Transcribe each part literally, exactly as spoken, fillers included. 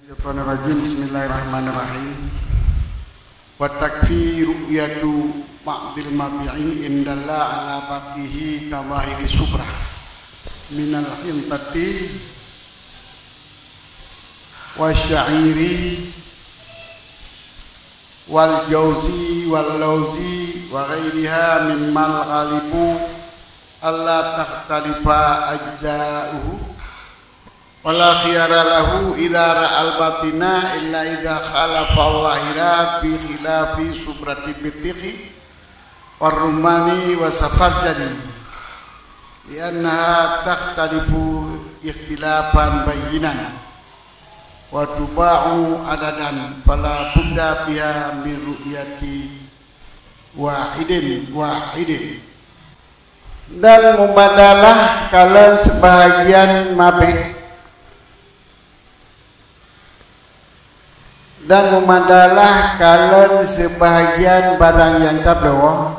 Bismillahirrahmanirrahim. Wa takfi ru'yatu ba'dil mabi'i indalla ala baqihi ka zahiri subrah minal hintati wa sya'iri wal jauzi wal lauzi wa ghairiha mimmal ghalibu alla takhtalifa ajza'uhu. Wala khiyara lahu idza ra'al batina illa idza khalafa zahira bi khilafi subrati bitiqi war rumani wa safarjani, li'annaha takhtalifu ikhtilafan bayyinan wa tuba'u adadan fala budda biha min ru'yati wahidin wahidin. Dan mubadalah kalon seubahagian mabeh, dan mubadalah kalon seubahagian barang nyang tabloe,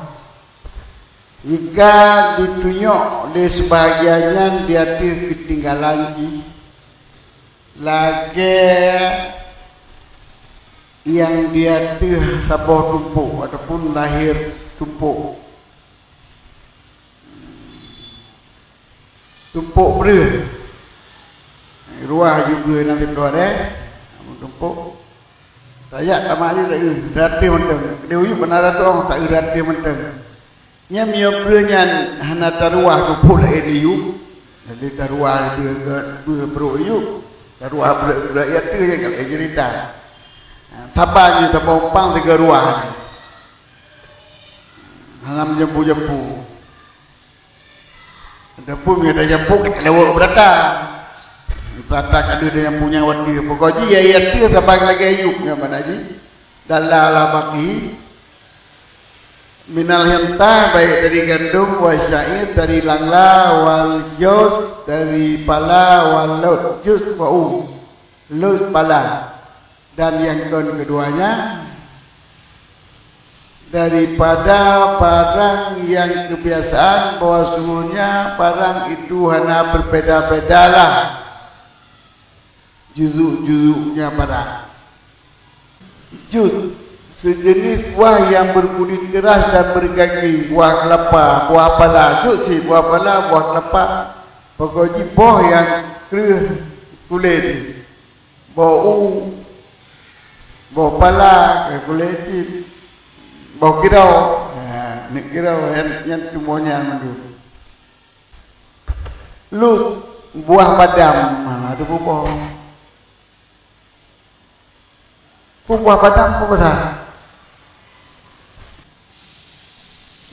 jika ditunyok lé seubahagian nyan di ateueh keutinggalan jih, lagée nyang di ateueh saboh tumpôk ataupun lahé tumpôk. Tumpôk breueh. Ruah aju breueh nyang siploh deh. Tumpôk. Tajak tamat aju taeu, ratéh mantong. Keudeh u yup hana ratéh, taeu ratéh mantong. Nyan meunyoe breueh nyan hana taruah tumpôk laén di yup, jadi taruah breueh, breueh brok yup, taruah breueh, breueh ateueh nyan ka laén ceurita. Saban nyoe tapeumpang sigoe ruah nyan. Hana meujampu-jampu. Adapun meunyoe tajampu, ka lewat beurata. Beurata ka deuh tajampu nyang watée. Pokok jih, ya, ya, tu saban lagée yup nyan mana jih. Dalla ala baqi minal hintah, baik dari gandum, wa syair, dari langla, wal jauz, dari pala, wal laut, jauz, wa u, laut pala. Dan yang kon keduanya daripada barang yang kebiasaan bahwa sungguhnya barang itu hana berbeda-bedalah juzuk-juzuknya barang. Juz, sejenis buah yang berkulit keras dan berkaki, buah kelapa, buah pala, juz si buah pala, buah kelapa, pokok jih boh yang kreueh kulét. Boh u, boh pala, ka kulét cit. Boh girau, ha, neuk girau, nyan, nyan tuboh nyan mandum. Lut, buah badam, ha, tu pun boh. Pun buah badam pun besar.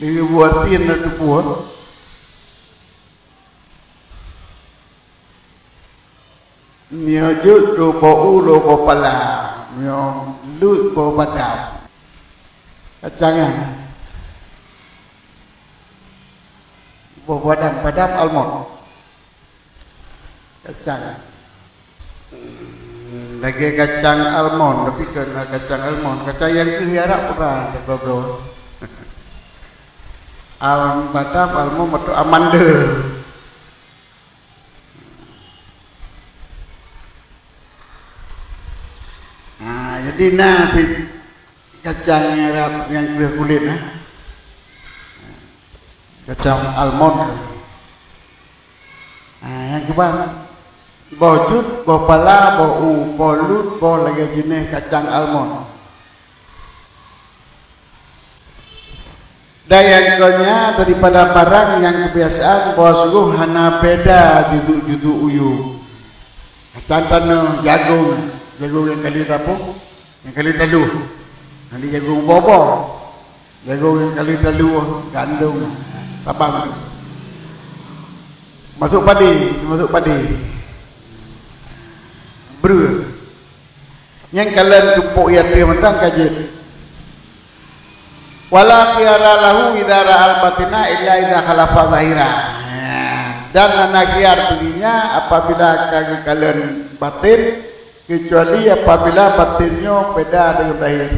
Deungon buah tin na tuboh. Nyoe jeuet keu boh u lôn boh pala, nyoe lut boh badam. Kacang nyan. Boh badam, badam almond. Kacang. Hmm, lagèe kacang almond, tapi kon kacang almond. Kacang nyang keuh Arab bukan, teupeubloe. Al-, badam, almond, atau amande. Ha, jadi na sit kacang nyang rab nyang kreueh kulét, eh. Kacang almond. Ha, nyang keuban, boh jut, boh pala, boh u, boh lut, boh lagèe jinéh kacang almond. Dan nyang kon nyan daripada barang nyang kebiasaan bahwa sungguh hana beda juduk-juduk u yup. Macam tanyoe jagong, jagong nyang ka lheueh tapôh, nyang ka lheueh taluh. Nanti jagong boh-boh, jagong nyang ka lheueh taluh, gandong, tabang tu. Masuk padé, masuk padé. Breueh. Nyang kalon tumpôk i ateueh mantong ka jeuet. Wala khiyara lahu idza ra'al batina illa idza khalafa zahira. Dan hana khiyar baginya apabila ka geukalon batin, kecuali apabila batin nyoe beda deungon zahir.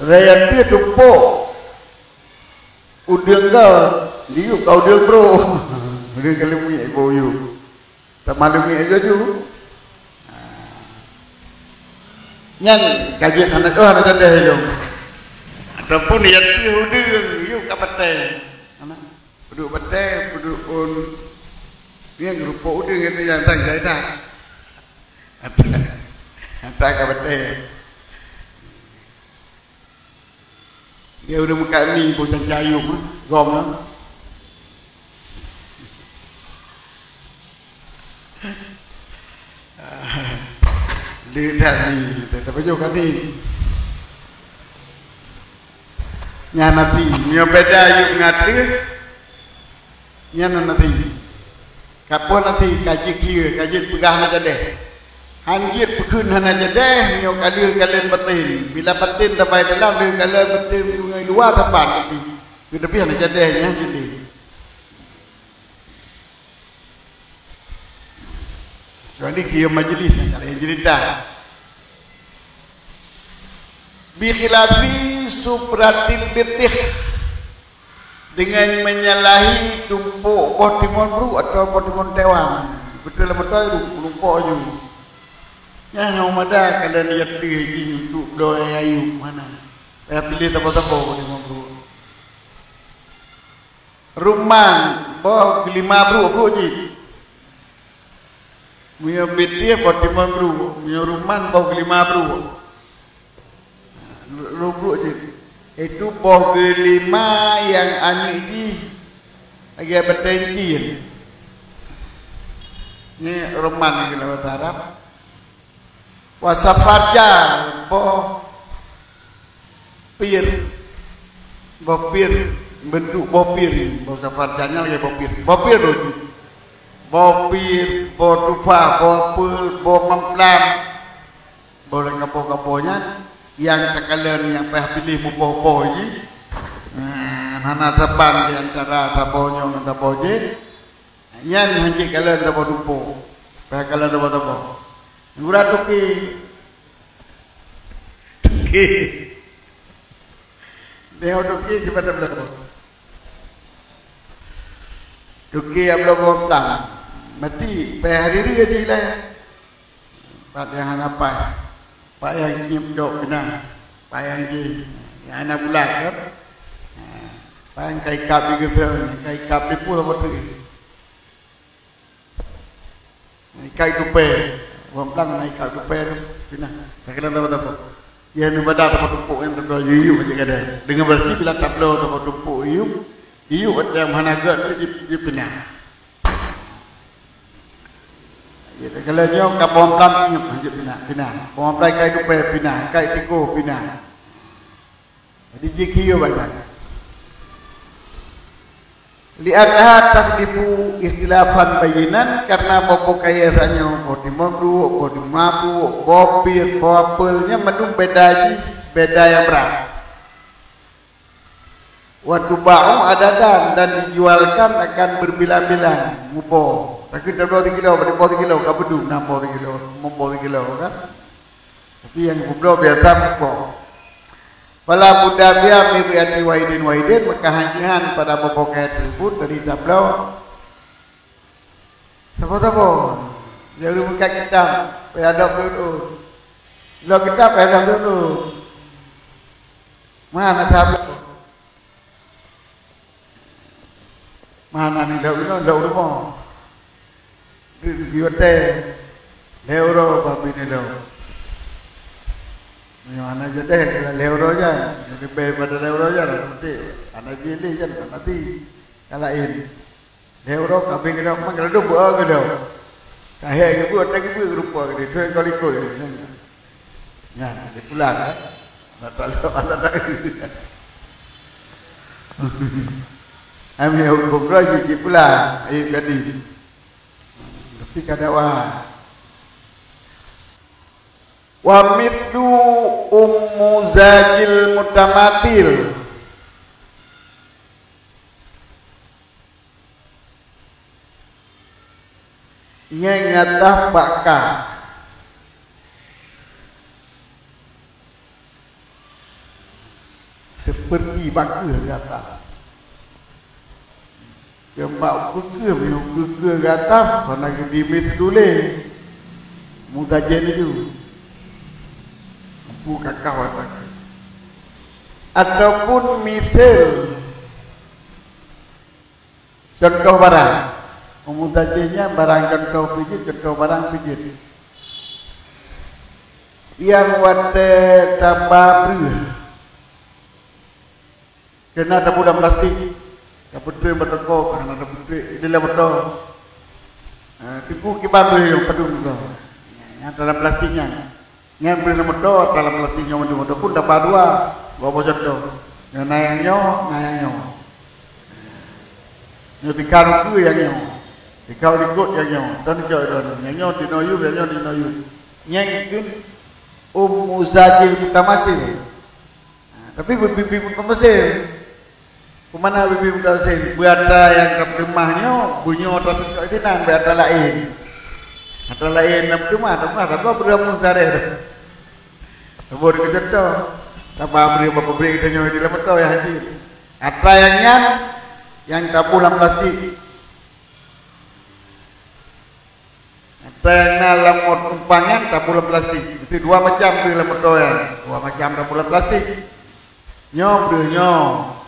Raya pih tumpôk udeueng ka, diyup ka udeueng brôk. Udeueng ka leumiek iboh u yup. Tamaklumi laju. Nyan ka jeuet hana, oh, hana jadeh lom. Ataupun ya teuh udeueng, yuk ka batée. Hana. Peuduek batée, peuduek ôn. Nyan geurupok udeueng itu nyang sang jai that. Ata, ata ka batée. Dia udah muka mi boh canca ayum, gom lah. Lidah ni, dah terpejoh kat ni. Nyan nasi, nyoe beda ayum ngateuh. Nyan na nasi. Kapoh nasi ka jeuet keu, ka jeuet peugah hana jadeh. Han jeuet peukheun hana jadeh, nyoe ka lheueh kalon baten. Bila baten sabai dalam, lheueh kalon baten ngon luwa saban tapi. Tapi hana jadeh nyan jadi. Kecuali keu majlis nyang ka laén cerita. Bi khilafi supratil bitih. Dengan menyalahi tumpôk boh timon brôk atawa boh timon teuwang. Beutôi lam mata rumpok ju. Nyan hana mada kalon ya teuh jih untuk bloe ayum hana. Payah piléh saboh-saboh boh timon brôk. Rumman boh geulima brôk-brôk jih. Meunyoe bitih boh timon brôk, meunyoe rumman boh geulima brôk. Lôn brôk cit. Itu boh geulima nyang aneuk jih lagèe bateng cin. Nyan rumman keu bahasa Arab. Wa safarja, boh pir. Boh pir, bentuk boh pir. Boh safarja nyan lagèe boh pir. Boh pir tu cit. Boh pir, boh tufah, boh apel, boh mamplam. Boh lé kapoh-kapoh nyan, nyang takalon nyang payah piléh mupoh-poh jih. Nah, hana saban di antara saboh nyoe ngon saboh jih. Nyan han jeuet kalon saboh tumpôk. Payah kalon saboh-saboh. Gura tuki. Tuki. Tengok tuki sipat tabloe. Tuki nyang bloe boh plang. Mati, payah hari raya jih lah. Pat nyang hana paih, pat nyang nyiep jok pinah, pat nyang jih, nyang hana bulat kan? Ha, pat nyang ka ikab di geuseu, nyang ka ikab di pue saboh teuk. Ikat tupée, ureuëng blang na ikat tupée tu, pinah. Ka keunan saboh-saboh. Nyang ibadah saboh tumpôk nyang tabloe yub-yub aja kadang. Dengan berarti bila tabloe saboh tumpôk yub, yub watée hana gét tu jipinah. Ya, kalau nyoe ka bawang plam ingat hanjeuet pinah, pinah. Bawang plam kai tupée pinah, kai tikoh pinah. Jadi jikhiu banyak. Li'annaha takhlifu ikhtilafan bayyinan, karena boh-boh kayée sanyoe, boh timon brôk, boh timon brôk, boh pir, boh apel, nyan mandum beda jih, beda nyang brat. Wa tuba'u adadan, dan dijualkan akan berbilang-bilang, mupo. Takheun tabloe sikilo, padum boh sikilo, ka beudum nam boh sikilo, limong boh sikilo kan. Tapi nyang geubloe biasa mupo. Fala budda biha min ru'yati wahidin wahidin, maka hanjeuet pada boh-boh kayée tersebut dari tabloe. Saboh-saboh, nyang ureuëng buka kitab, payah dok dulu. Lok kitab, payah dok dulu. Mana saboh? Mana ni dok dulu, dok dulu. Di, di hotel. Lhée uroe babi ni dok. Nyoe hana jadeh, lhée uroe jan. Jadi, daripada lhée uroe jan, nanti hana jileh jan, nanti ka laén. Lhée uroe kambing keudok, mang keudok beuo keudok. Ka hék geubeuet, watée geubeuet rupa geude, thon ka likot. Nyan, dipulang, eh. Allah Taala, Allah Taala. Ami hukum roh jih dipulang, eh, jadi. Tapi ka dakwah. Wa mithlu ummu zajil mutamathil. Nyang atah baka. Seperti baka gata. Nyang bak ukeue-keue, meunyoe ukeue-keue gata, hana geudimit tuléh. Muzajen laju. Empu kakah watang. Ataupun misal, contoh barang. Muzajen nyan barang contoh pijeut, contoh barang pijeut. Nyang watée taba breueh. Keunan tabu lam plastik, tapeutreun bak toko, hana tapeutreun di lam moto. Eh, teungku kiban breueh nyang padum tu. Nyang dalam plastik nyan. Nyan breueh lam moto, dalam plastik nyoe mandum, ataupun taba dua, dua boh contoh. Nyoe na nyang nyoe, na nyang nyoe. Nyoe tika ukeue nyang nyoe. Tika likot nyang nyoe. Dan cok dan. Nyang nyoe tinoh yuem, nyang nyoe tinoh yuem. Nyang kheun Ummu Zajil Mutamasil. Tapi bibi mutamasil. Peumana bibi mutamasil? Beuata nyang ka peuteumah nyoe, beunyoe tatucok sinan beuata laén. Atra laén na peuteumah, teumah, tapi beureumeuh tareh tu. Saboh deungon contoh. Taba bri bak pabrik tanyoe di lam moto ya haji. Atra nyang nyan, nyang taboh lam plastik. Nyang na lam mot umpang nyan taboh lam plastik. Itu dua macam breueh lam moto nyan. Dua macam taboh lam plastik. Nyoe breueh nyoe.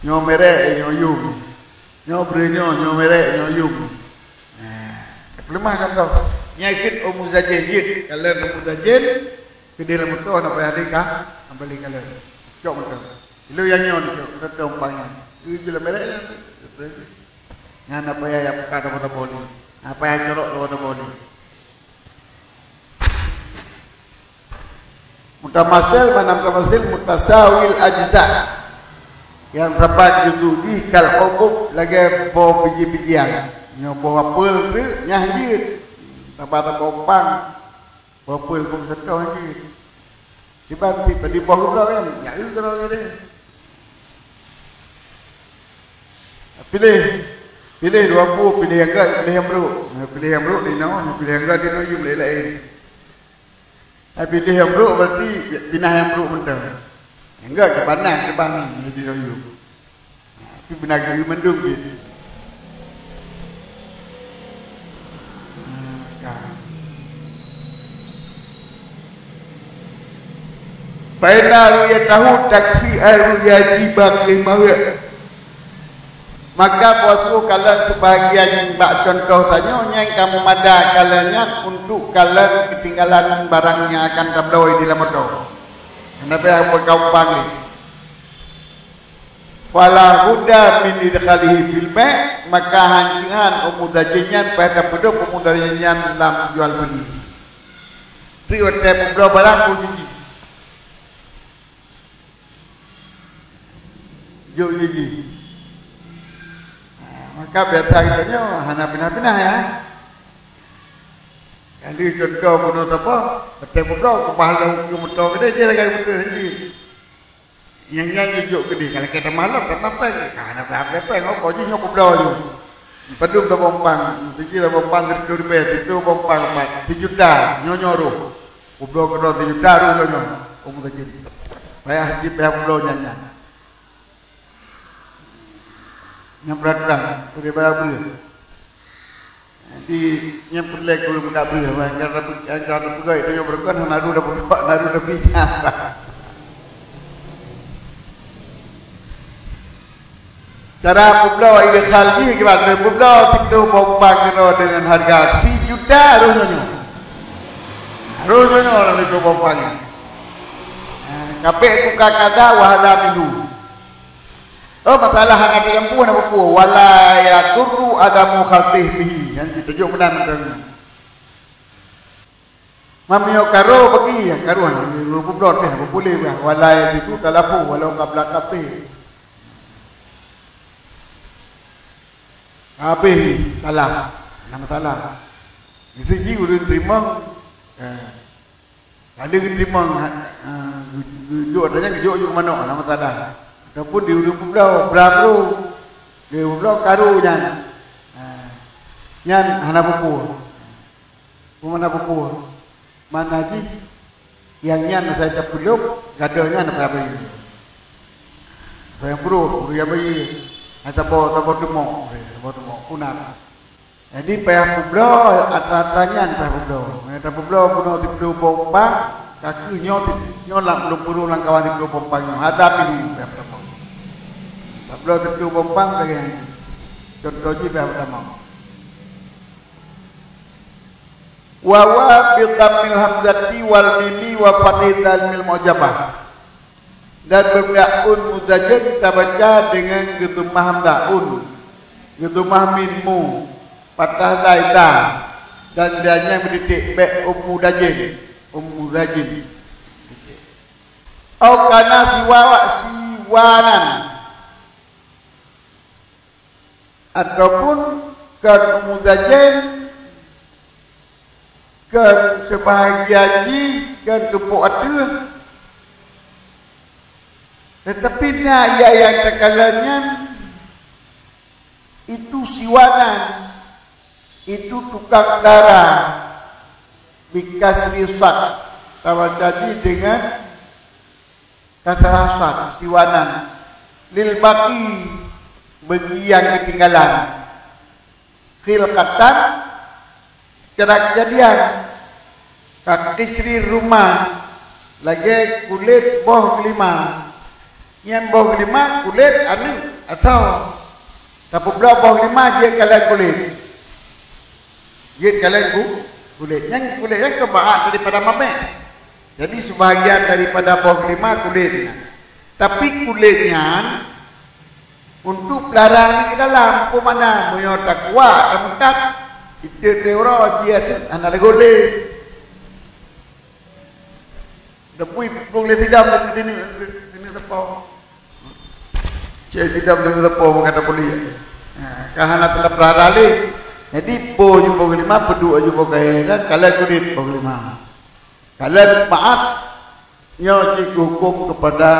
Nyoe merek, nyoe yuem. Nyoe breueh nyoe, nyoe merek, nyoe yuem. Nah, peuleumah contoh. Nyang jeuet Ummu Zajin, jeuet. Kalon Ummu Zajin, keudeh lam moto, hana payah lé ka, hana lé kalon. Cok moto. Ilôn nyang nyoe ni, cok moto umpang nyan. Ilôn jeuet lam merek nyan. Nyan hana payah jak buka toko-toko lé. Hana payah corok toko-toko lé. Mutamasil, makna mutamasil, mutasawil ajza. Nyang saban juzu jih kal hubub lagée boh biji-bijian. Nyoe boh apel tu nyang jeuet. Taba-taba umpang. Boh apel boh seutoh jeuet. Kiban ti padi boh geubrok kan, ya, eu keudroe deh. Piléh, piléh dua buah, piléh nyang gét, piléh nyang brok. Nah, piléh nyang brok di noe, nah, piléh nyang gét di noe, yum laén-laén. Nah, piléh nyang brok berarti pinah nyang brok mantong. Nyang gét keubanah, keubanah, nah, di noe yum. Tapi beuna geu mandum jih. Fa inna ru'yatahu takfi an ru'yati baqi mawid. Maka beusuh kalon seubahagian bak contoh tanyoe nyang ka meumada kalon nyan untuk kalon keutinggalan barang nyang akan tabloe di lam moto. Hana payah beukampang lé. Fala budda min idkhalihi fil bai', maka han keuhan umu dajéng nyan payah tapeudong umu dajéng nyan lam jual beuli. Treuk watée peubloe barang beu jiji. Jok jiji. Nah, maka biasa geutanyoe hana pinah-pinah ya. Kan di contoh bunoe tapa, watée peubloe keubah lom keu moto geude je lagée beutôi jih. Nyang nyan jijok keudeh, ka lakée tamah lom, tamah péng. Ka hana blah péng, oh, kok jih nyoe peubloe nyoe. Padum saboh umpang, siji saboh umpang sireutôh ribée, sireutôh boh umpang pat, sijuta, nyoe nyoe roh. Peubloe keudroe sijuta roh nyoe nyoe. Oh, meukeujeuet. Payah jih payah peubloe nyan nyan. Nyang peuratoran, peue baya beuh. Jadi, nyang peureulée keu ureuëng meukat beuh, bah, nyang ka tapeu-, nyang ka tapeugah itu nyoe beureukan, hana dua dapeubuat, hana dua dapeuijah. Cara peubloe idkhal jih kiban, peubloe sireutôh boh umpang keunoe deungon hareuga sijuta roh nyoe. Roh nyoe lam sireutôh boh umpang nyan. Ha, kapék tuka kada, wa hadza minhu. Oh, masalah hana teurimpu hana peue-peue. Wala yadurru adamu khaltih bihi. Nyan jiteujuk meunan mantong nyan. Meunyoe karu bagi, ya, karu hana meunyoe peubloe teuh, peue-peue bah. Wala yajuzu talafu walau qabla khaltih. Habéh talaf. Hana masalah. Misi jih ureuëng teurimong, eh, Lalu geuteurimong, ha, ha, geu-, geujok atra nyan, geujok-jok manok, hana masalah. Ataupun di ureuëng peubloe, bra bro. Di ureuëng peubloe karu nyan. Ha. Nyan hana peue-peue. Peue makna peue-peue? Makna jih, nyang nyan asai tapeulop, gadôh nyan hana payah bayeue. Nyang brôk, ureuëng nyang bayeue. Hai saboh, saboh teumok, saboh teumok, kunat. Jadi payah peubloe, atra-atra nyan payah peubloe. Meunyoe tapeubloe bunoe siplôh boh umpang, ka kheueh nyoe, nyoe lam lôn peureueng lam kawan siplôh boh umpang nyoe. Hata pilu payah peutamong. Tapeubloe siplôh boh umpang lagèe nyan. Contoh jih payah peutamong. Wa wa bi dhammil hamzati wal mimi wa fathi dzal mil mu'jamah. Dan beumeudak un muzajen tabaca deungon geuteumah hamzah un, geuteumah mim mu, patah zai za, dan dan nyang beutitik bèk ummu dajin, ummu zajin. Au kana siwa, siwanan. Ataupun kon ummu dajin, kon seubahagian jih, kon tumpôk ateueh. Teutapi na ya nyang takalon nyan, itu siwanan, itu tukang dara, bikasri sad, tabaca jih deungon kasrah sad, siwanan, lil baqi, bagi nyang keutinggalan, khilqatan, secara keujadian, ka qisri rumah, lagèe kulét boh geulima. Nyan boh geulima kulét aneuk asoe. Tapeubloe boh geulima jeuet kalon kulét. Jeuet kalon ku-, kulét. Nyan kulét nyan keubaat daripada mamèh. Jadi, seubahagian daripada boh geulima kulét nyan. Tapi kulét nyan untuk peulara aneuk dalam, peue makna? Meunyoe takuak, tameukat, iteuk teuroe jih aneuk hana lé gohlé. Teupui plueng lé sidom di sini, sini teupông. Cek sidom sini teupông, bukan teupuli. Ha, ka hana teupeulara lé. Jadi, boh jumbo kelima, peuduek jumbo kaya, kan? Kalon kulét boh kelima. Kalon maaf, nyoe cit huköm keupada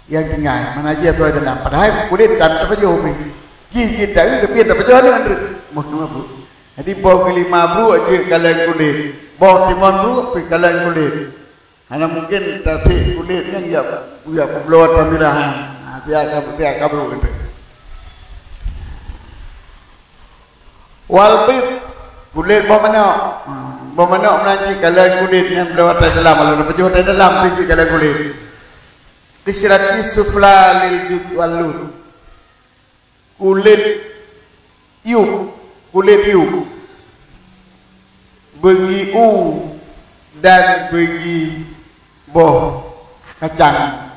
nyang tinggai. Mana jih asai dalam. Padahai kulét tan tapajoh pih. Jih, jih taeu, tapi tapajoh aneuk, aneuk. Moh teuma bu. Jadi, boh geulima brok jeuet kalon kulét. Boh timon brok pih kalon kulét. Hana mungken tasek kulét nyan jak, jak peubloe atra mirah nyan. Ha, siat ka, siat ka brok itu. Wal bid, kulét boh manok. Ha, boh manok meunan jih kalon kulét nyan bloe atra dalam. Lalu pajoh atra dalam pih jeuet kalon kulét. Qisyrati sufla lil jud wal lud. Kulét yub, kulét yub. Beugi u dan beugi boh kacang.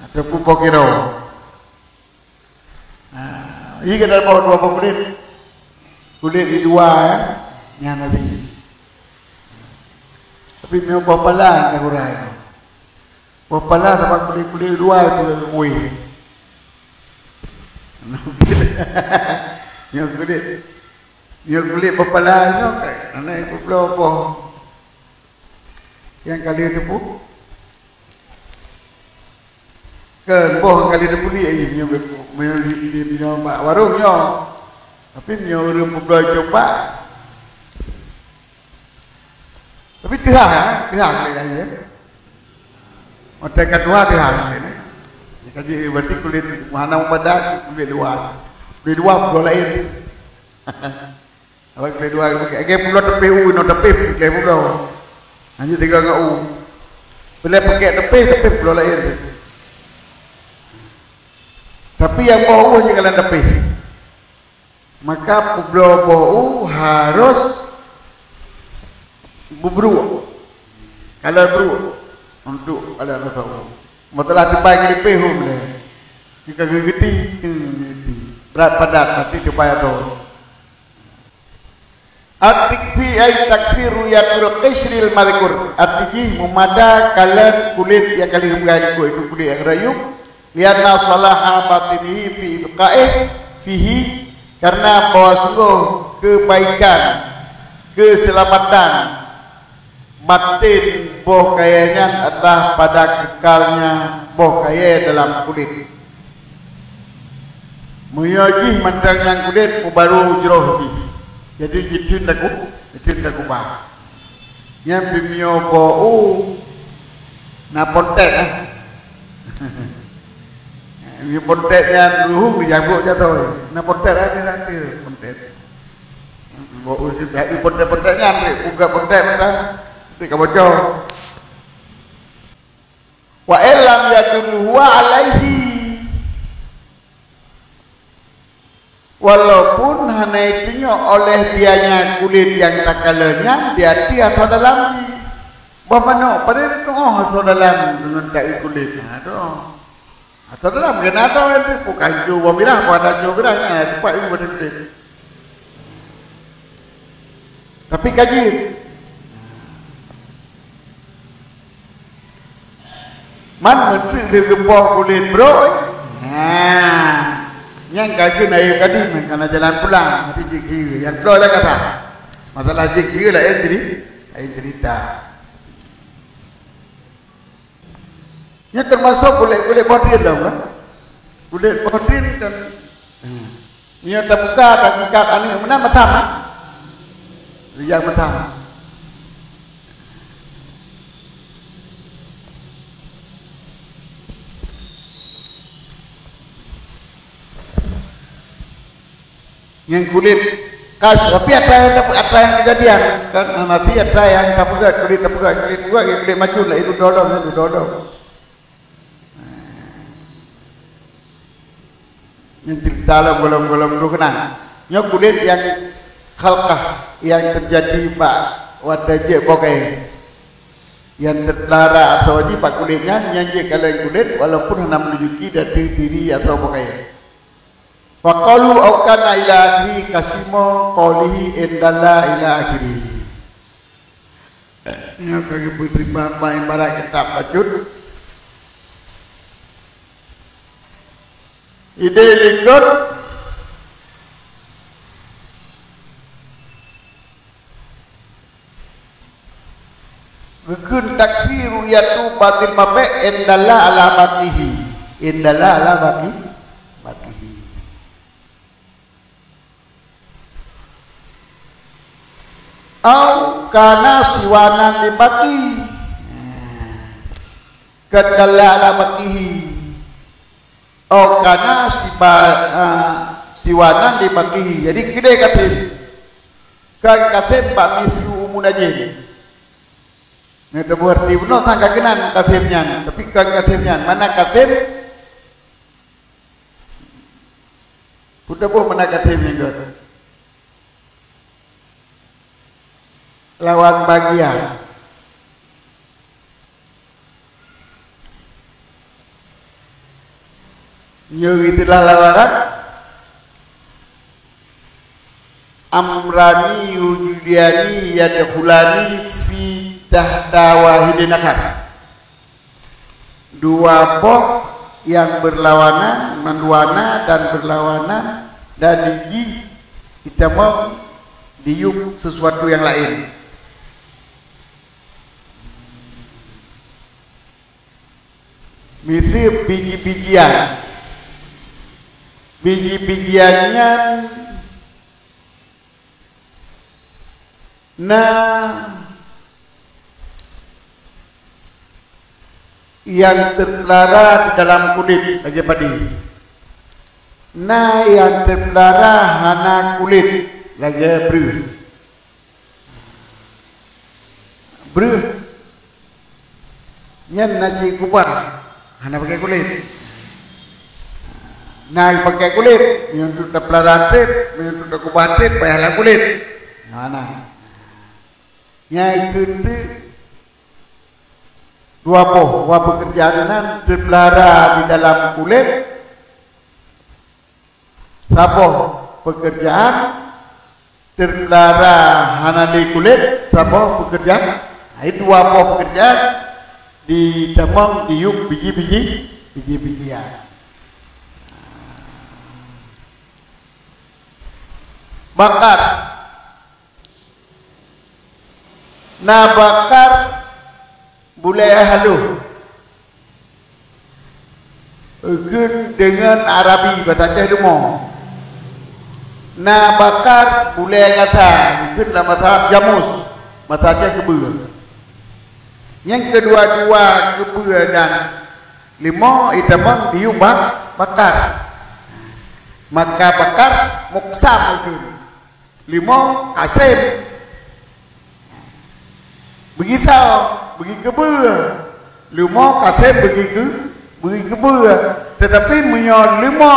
Ataupun boh kiro. Ha, iya kan ada boh dua boh kulét. Kulét di dua, ya. Nyan tadi. Tapi memang boh pala yang tak kurang. Boh pala sama kulét-kulét dua itu yang kuih. Nyoe kulét. Nyoe kulét boh pala nyoe kan. Aneuk yang peuplôh boh. Yang kali itu pun. Kan boh kali teupuli ai nyoe, nyoe di, di, nyoe bak warong nyoe. Tapi nyoe ureueng peubloe coba. Tapi teuhah, ya, teuhah kulét laén, ya. Otak ka tuha teuhah kulét, ya. Jadi berarti kulét hana meubada kulét luwa. Kulét luwa peubloe laén. Awak keudua, lagèe peubloe teupeh u, inoe teupeh, lagèe peubloe. Hanya tiga ngon u. Bila pakai teupeh, teupeh peubloe laén. Tapi nyang boh u hanya kalon teupeh. Maka peubloe boh u harus beubruk. Kalon bruk untuk kalon rasa u. Masalah teumpat keudéh pih hom lé. Ka geugeuti, geugeuti. Brat padat, tapi teumpat atô. At-tikfi ay takfi ru'yatul qishril madhkur. Arti jih meumada kalon kulét nyang ka lheueh geupeugah dikeue, itu kulét nyang rayeuk. Lianna salaha batinihi fi ibqaih fihi, karena bahwa sungguh kebaikan, keselamatan batin boh kayèe nyan adalah pada kekalnya boh kayèe dalam kulét. Meunyoe jih mantong nyang kulét meubaroe jroh jih. Jadi jiteun lagu, jiteun lagu bah. Nyan pih meunyoe boh u na pontet, eh. Di pontet nyan ruhueng dijabuk jatoh. Na pontet ada nanti pontet. Bawa uji dari pontet-pontet nyan, buka pontet mata. Nanti ka bocor. Wa illam yadul huwa alaihi. Walaupun hana itunyok oleh dianya kulit nyang takalon nyan, diati asoe dalam jih. Bah manok, padahai tuoh asoe dalam deungon tai kulit. Ha, tu. Asoe dalam kena tahu nanti, bukan jauh bah mirah, bukan jauh mirah, ha, tempat ilmu betul. Tapi kaji. Man meutreuk lé geupoh kulét brok, eh? Nah, nyang ka jeuet ayeue kadi meukanan jalan pulang, tapi jeuet keu nyang bloe lé kata. Masalah jeuet keu laén ceri-, laén cerita. Nyan teumasok kulét-kulét boh drien dah, kan? Kulét boh drien kan. Hmm. Nyoe tabuka, tagikat aneuk meunan meutam, ha? Rijang meutam. Nyang kulét kas, tapi atra nyang, atra nyang keujadian, kan? Nah, nanti atra nyang tapeugöt, kulét tapeugöt, kulét peugöt, kulét macul, laén dudoe-doe, dudoe-doe. Nyan cerita lom gohlom-gohlom dulu keunan. Nyoe kulét nyang khalqah nyang teujadi bak watèe jeuet boh kayèe. Nyang teupeulara asoe jih bak kulét nyan, nyan jeuet kalon kulét walaupun hana meutunjuki dati diri asoe boh kayèe. Faqalu au kana ila akhiri kasimo qaulihi indalla ila akhiri. Nyoe ka geupeutimang bak ibarat kitab bacut. Idéh likot geukheun takfi ru'yatu batil mabé' indalla ala batihi. Indalla ala bati-, batihi. Au kana siwanan li batihi. Kan dalla ala batihi. Au kana siba-, ah, siwanan li batihi. Jadi keudéh kasem. Kan kasem bak mislu umu najin. Nyoe teupeue arti bunoe sang ka keunan kasem nyan. Tapi kan kasem nyan. Mana kasem? Peue teupeue mana kasem nyan, Gét? Lawan bagian. Nyoe istilah lawan, amrani yujudani yadkhulani fi tahta wahidin akhar. Dua boh nyang beurlawanan, meuduana dan beurlawanan dan jih jitamong diyueb sisuatu nyang laén. Miseue biji-bijian. Biji-bijian nyan na nyang teupeulara di dalam kulét lagèe padé. Na nyang teupeulara hana kulét lagèe breueh. Breueh nyan na cit kubah, hana pakai kulét. Na pakai kulét, meunyoe untuk tapeulara trép, meunyoe untuk takubah trép, payah lam kulét. Hana. Nyan keuneuk dua boh, dua peukeurjaan nan teupeulara di dalam kulét. Saboh peukeurjaan teupeulara hana lé kulét, saboh peukeurjaan, hai dua boh peukeurjaan ditamong diyueb biji-biji, biji-bijian. Bakar. Na bakar bulèe haloh. Eukheun deungon Arabi, basa Aceh dumo. Na bakar bulèe gasa, eukheun lam basa Arab jamus, basa Aceh keubeue. Nyang keudua-dua keubeue dan Limo itamong diyuem ba-, bakar. Maka bakar muksam itu. Limo kasem. Beugisoe, beugi keubeue. Limo kasem beugi keu-, beugi keubeue. Tetapi meunyoe limo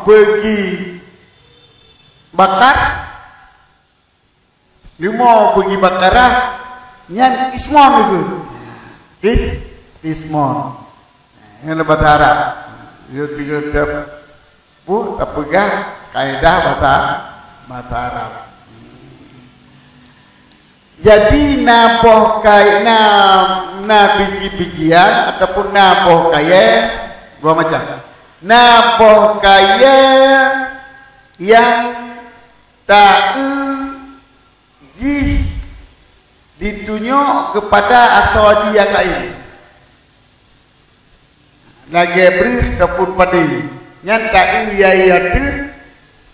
beugi bakar, limo beugi bakarah, nyan kismon itu. Kis-, kismon. Nyan bahasa Arab. Dia tiga tiap bu tapeugah kaedah bahasa, bahasa Arab. Jadi na boh kai-, na, na biji-bijian ataupun na boh kayèe dua macam. Na boh kayèe nyang taeu jih ditunyok keupada asoe jih nyang laén. Lagèe breuh ataupun padé, nyan taeu yai ateueh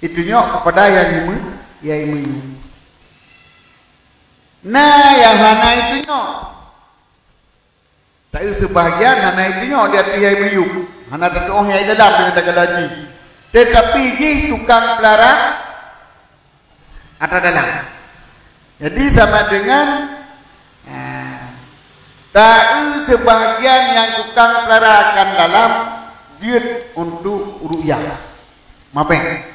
itunyok keupada nyang imeu-, nyang imiyueb. Na nyang hana itunyok. Taeu seubahgian hana itunyok di ateueh nyang imiyueb, hana tatuoh nyang dalam di ata gala jih. Teutapi jih tukang peulara ata dalam. Jadi sama dengan, ah, taeu seubahgian nyang tukang peulara akan dalam jeuet untuk ru'yah. Mabèk.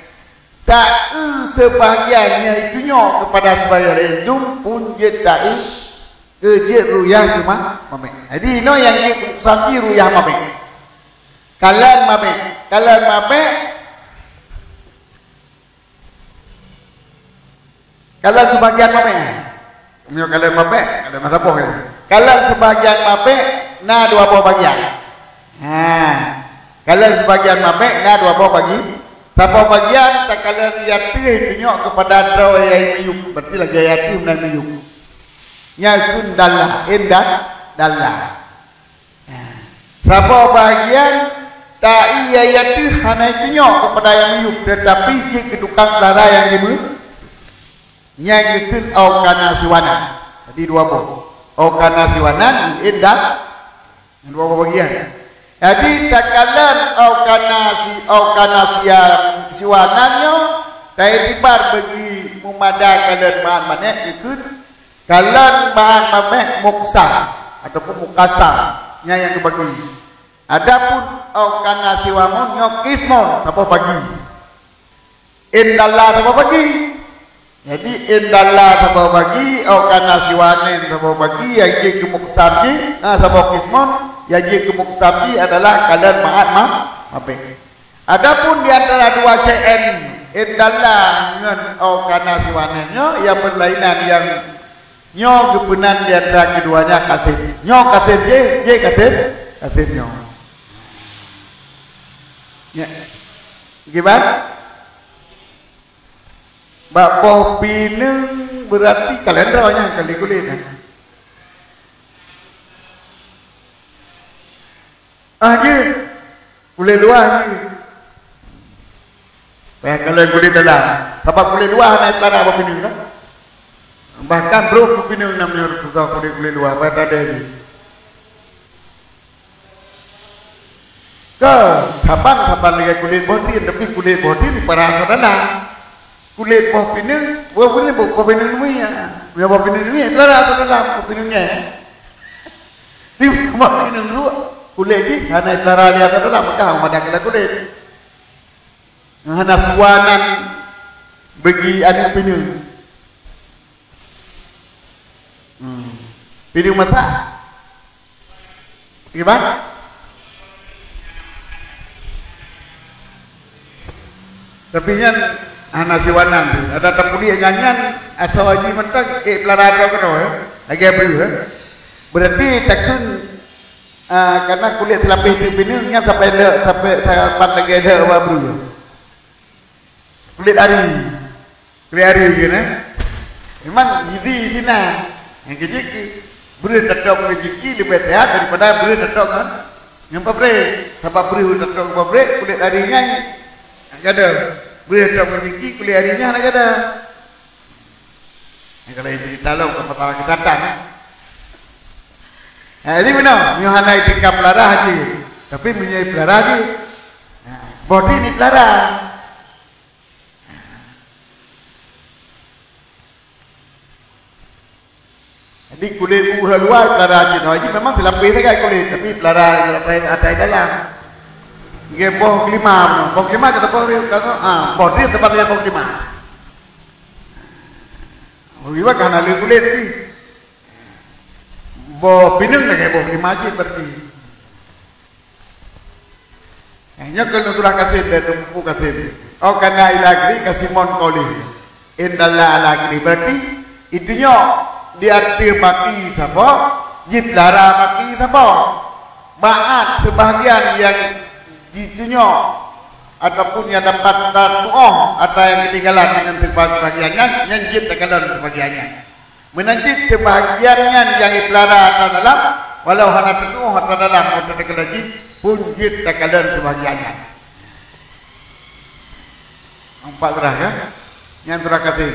Taeu seubahgian nyang itunyok keupada seubahgian laén dum pun jeuet taeu keu jeuet ru'yah teuma mabèk. Jadi inoe nyang jeuet keu muksam jih ru'yah mabèk. Kalon mabèk. Kalon mabèk. Kalon seubahgian mabèk. Meunyoe kalon mabèk, kalon meusaboh ya. Kalon seubahgian mabèk na dua boh bagian. Ha. Kalon seubahgian mabèk na dua boh bagi. Saboh bagian takalon yai ateueh itunyok keupada droe nyang imiyueb. Berarti lagèe yai ateueh meunan imiyueb. Nyan kheun dallah, inda-, dallah. Saboh bahagian taeu yai ateueh hana itunyok keupada nyang miyueb, teutapi jeuet keu tukang peulara nyang jimeu-, nyang geukheun au kana siwanan. Jadi dua boh. Au kana siwanan, inda-, dua boh bagian. Jadi takalon au kana si-, au kana sia-, siwanan nyoe, taiktibar bagi meumada kalon meu'an manèh geukheun kalon meu'an manèh muksam ataupun mukasam, nyan nyang geubagi. Adapun au kana siwamun nyoe kismun, saboh bagi. Indallah saboh bagi. Jadi indallah saboh bagi, au kana siwanin saboh bagi, nyang jeuet keu muksam jih, ha, saboh kismun, nyang jeuet keu muksam jih adalah kalon meu'an ma-, mabèk. Adapun di antara dua C N, indallah ngon au kana siwanin nyoe, nyang beulainan nyang nyoe geupeunan di antara keduanya kasem. Nyoe kasem jih, jih kasem, kasem nyoe. Ya. Kiban? Bak boh pineung berarti kalendro nyan kali kulét nyan. Ah, jeuet. Kulét luwa jeuet. Payah kalon kulét dalam. Sabab kulét luwa hana tara bak pineung kan? Bahkan brok pineung na meunyoe teuka kulét, kulét luwa, payah tadèe jih. Ka, saban-saban lagèe kulét boh tin, tapi kulét boh tin dipara ata dalam. Kulét boh pineung, boh pineung, boh, boh pineung nui, ya. Ya, boh pineung nui, tara ata dalam, boh pineung nyan. Di boh pineung luwa, kulét jih hana tara di ata dalam, maka hana kala kulét. Hana siwanan bagi aneuk pineung. Hmm. Pineung masak? Kiban? Tapi nyan hana siwanan tu. Ada tapuliek nyan, nyan asoe jih mantong, eh, peulara droe keudroe, eh. Lagèe breuh, eh. Berarti takheun, ah, karena kulét seulapéh teuk pineung nyan sampai le-, sampai saban lagèe le bak breuh. Kulét ari. Kulét ari keu na. Memang gizi sinan. Nyang keujeuet keu breuh tatôb ngon jiki leubeh sehat daripada breuh tatôb ngon, ngon pabrék. Sabab breuh tatôb ngon pabrék, kulét ari nyan gada. Breuh tatôb ngon jiki, kulét ari nyan hana gada. Nyang kalau cerita lom ke masalah kesehatan, eh. Ha, jadi meunoe, nyoe hana itikaf peulara haji. Tapi meunyoe ipeulara jih, nah, boh drien ipeulara. Jadi kulét u luwa ipeulara cit, oh, jadi memang silapéh sagai kulét, tapi ipeulara silapéh atai dalam. Nggih, boh kelima, boh kelima kata boh, ah, boh drien tepat dengan boh kelima. Boh kelima kan ada kulét sih. Boh pineung lagèe boh kelima cit berarti. Nyoe keuneuk surah Kasim dan Teungku Kasim. Oh, kana ila gri kasimun qaulih. Indallah ala gri. Berarti, itu nyoe di ateueh baki saboh, jipeulara baki saboh. Ba'at sebahagian nyang jitunyok ataupun nyang dapat tatuoh atra nyang keutinggalan deungon sebahagian nyan, nyan jeuet takalon sebahagian nyan. Meunan cit seubahgian nyan nyang jipeulara atra dalam, walau hana tatuoh atra dalam, atra teukeulaju jih pun jeuet takalon seubahgian nyan. Nampak terang, ya? Nyan surah Kasim.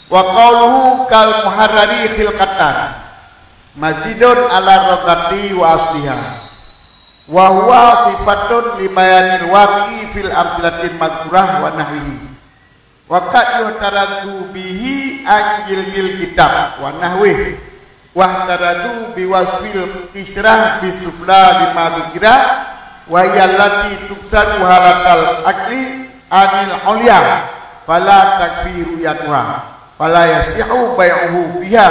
Wa qauluhu kal muharrari khilqatan mazidun ala radhati wa asliha. Wa huwa sifatun li bayanil waqi'i fil amsilatil madhkurah wa nahwihi. Wa qad yuhtaradzu bihi an jildil kitab wa nahwih. Wahtaradzu bi wasfil qisyrah bis sufla lima dzukira, wa hiya allati tuksaru halatal aqli anil ulya, fala takfi ru'yatuha, fala yasihhu bai'uhu fiha,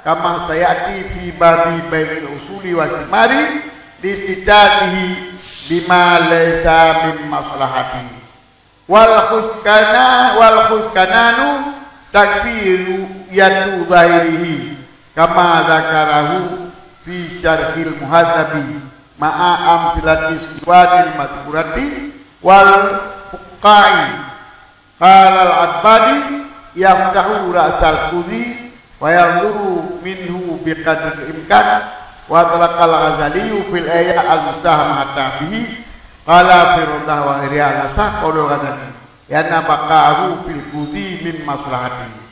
kama sayati fi babi bai'il usuli wa simari, listitajihi bima laisa min maslahatihi. Wal khuskana-, wal khuskananu takfi ru'yatu zahirihi, kama dzakarahu fi syarhil muhadzabi, ma'a amsilati siwanil madhkurati wal fuqa'i. Qala al-Abbadi, yaftahu ra'sal kuzi wa yanzuru minhu biqadril imkan, wa atlaqal Ghazali fil ihya al-musahamata bihi, qala fi Rawdah wa Ihya al-Asah qaulul Ghazali, lianna baqa'ahu fil kuzi min maslahatihi.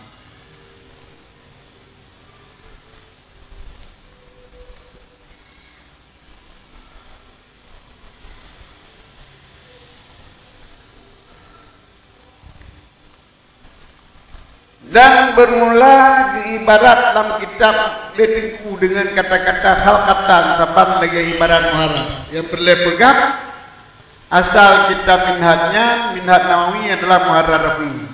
Dan bermula geuibarat lam kitab lé Teungku deungon kata-kata khalqatan saban lagèe ibarat muharrar. Nyang peureulèe peugah, asal kitab Minhaj nyan, Minhaj Nawawi adalah muharrar Rafi'i.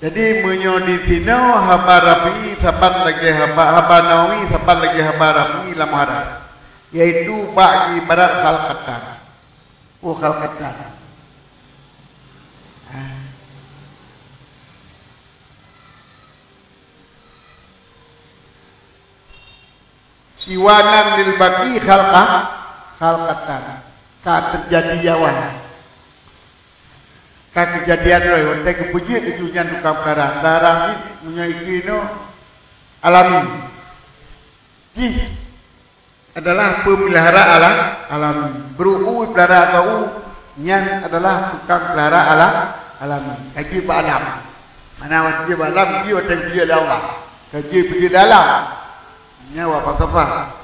Jadi, meunyoe di sinoe haba Rafi'i saban lagèe haba, haba Nawawi saban lagèe haba Rafi'i lam muharrar, yaitu bak geuibarat khalqatan. Oh, khalqatan. Ah. Siwanan lil baqi khalqa-, khalqatan. Ka teujadi awai. Ka keujadian lom, watèe geupeujeuet laju nyan tukang peulara. Peulara nyan meunyoe ikeu inoe alami. Jih adalah peumeulihara ala-, alami. Brôk u peulara atau u, nyan adalah tukang peulara ala-, alami. Ka jeuet bak alam. Mana watèe jeuet bak alam, jih watèe geupeujeuet lé Allah. Ka jeuet peujeuet lé alam. Nyan awak falsafah.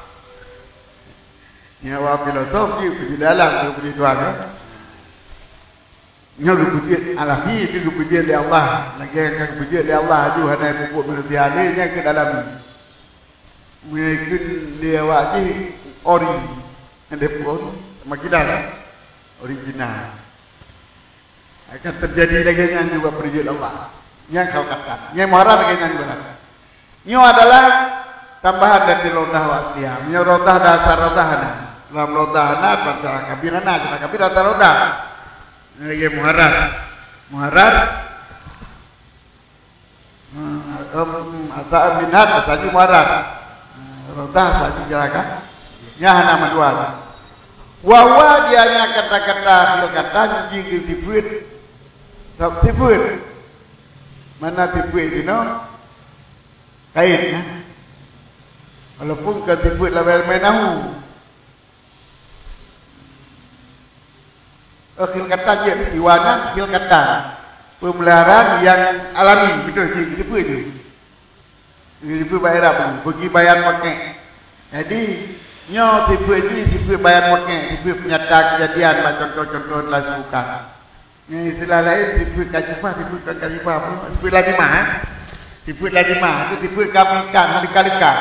Nyan awak filosof jih peujeuet lé alam, peujeuet Tuhan, kan? Nyoe geupeujeuet alami, itu geupeujeuet lé Allah. Lagèe nyang geupeujeuet lé Allah aju hana pupuk manusia lé, nyan keuh alami. Meunyoe kheun lé awak jih ori, nyan dipeu ori, makidah kan? Original. Akan teujadi lagèe nyan juga peujeuet Allah. Nyan khalqatan. Nyan muharrar lagèe nyan ibarat. Nyoe adalah tambahan dari Rawdah wa Asliyah. Nyoe Rawdah dasar Rawdah na. Dalam Rawdah na, dalam Syarah Kabir na, Syarah Kabir dasar Rawdah. Lagèe muharrar. Muharrar. Hmm, em, ata minhaj asal jih muharrar. Hmm, Rawdah asal jih Syarah Ka-, nyan hana mandua. Wa huwa, dia nyan kata-kata khilqatan jih geusifeuet. Sifeuet. Mana sifeuet jinoe? Kait, ya. Walaupun ka sifeuet lam ilmu nahwu. Eh, khilqatan jih, siwanan khilqatan. Peumeliharaan nyang alami, beutôi jih, disebut jih. Disebut bak Arab tu, bagi bayan pakai. Jadi, Nyoe sifeuet jih sifeuet bayan mokek, sifeuet peunyata keujadian bak contoh-contoh telah disebutkan. Nyoe istilah laén sifeuet kasyifah, sifeuet kon kasyifah, sifeuet lazimah, eh? Sifeuet lazimah, itu sifeuet kami ikan, halika-lika.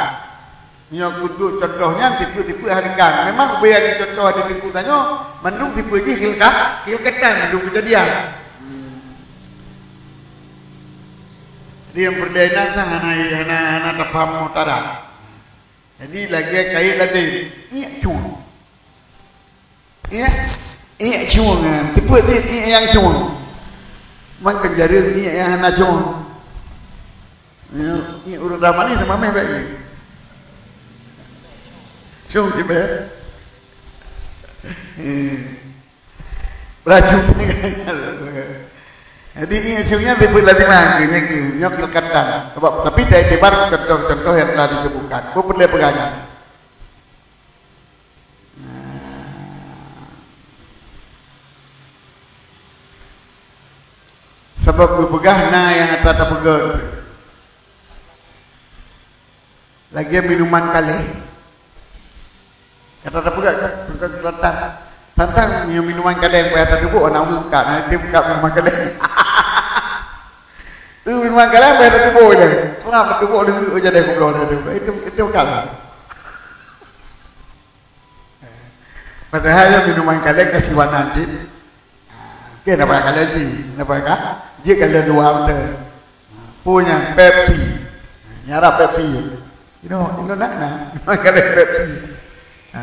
Nyoe keuduek contoh nyan sifeuet-sifeuet halika. Memang ubé lagée contoh di teungku tanyoe, mandum sifeuet jih khilka-, khilkatan, mandum keujadian. Jadi nyang peureulée inan sang hana, hana, hana tapaham mutara. Jadi lagée kayée lazim, iek cueng. Iek, iek cueng nyan. Teupeu jih iek nyang cueng. Man kan jareueng iek nyang hana cueng. Iek ureueng dah manis sama meh baik ni. Cueng je baik. Eh. Laju. Jadi iek cueng nyan sifeuet lazimah, nyoe khilkatan. Sebab, tapi tak iktibar contoh-contoh yang telah disebutkan. Apa perlu pegangan? Nah. Sabab geupeugah na nyang ata tapeugét. Lagée minuman kaleng. Ata tapeugét kan, bukan selatan. Tantang nyoe minuman kaleng payah tateubiet aneuk muka, na dia buka minuman kaleng. Tu minuman kaleng payah tateubiet je. Pernah tateubiet dulu jadi goblok dia tu. Itu, itu kaleng. Padahal nyan minuman kaleng ka siwan jih. Ha, okey, napa kaleng jih? Napa ka? Jih kaleng luwa beutôi. Ha, peue nyan? Pepsi. Ha, nyan Arab Pepsi. Inoe, inoe nak na. Minuman kaleng Pepsi. Ha,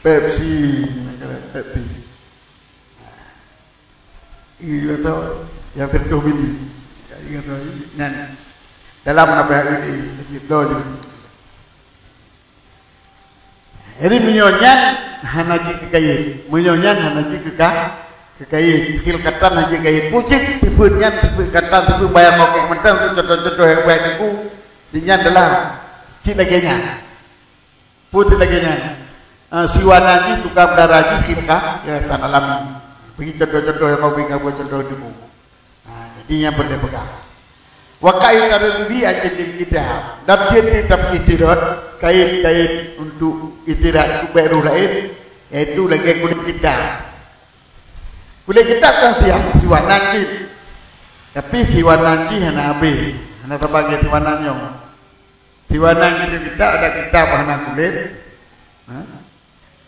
Pepsi. Minuman kaleng Pepsi. Iya tu, nyang teuntèe bili. Iya tu, nyan. Dalam nabah ini, lagi tu je. Jadi meunyoe nyan hana jikeuh kayèe, meunyoe nyan hana jikeuh ka-, keu kayèe, khilkatan hana jikeuh kayèe. Pucit sifeuet nyan, sifeuet katan, sifeuet bayan mokek mantong, contoh-contoh nyang baik teungku, di nyan adalah cit lagèe nyan. Peue cit lagèe nyan? Ah, siwana jih tukang dara jih khilkah, ya, tan alami. Bagi contoh-contoh nyang mau bagi kamoe contoh teungku. Ha, jadi nyan peureulèe peugah. Wa kaitarud bi ajlil ittihad. Dan tiep-tiep tapeutitirot kait-kait untuk itirot untuk bèk roh laén, yaitu lagèe kulét kitab. Kulét kitab kan siang, siwan nan cit. Tapi siwan nan cit hana habéh, hana tabagi siwan nan nyoe. Siwan nan kulét kitab, ada kitab hana kulét. Ha?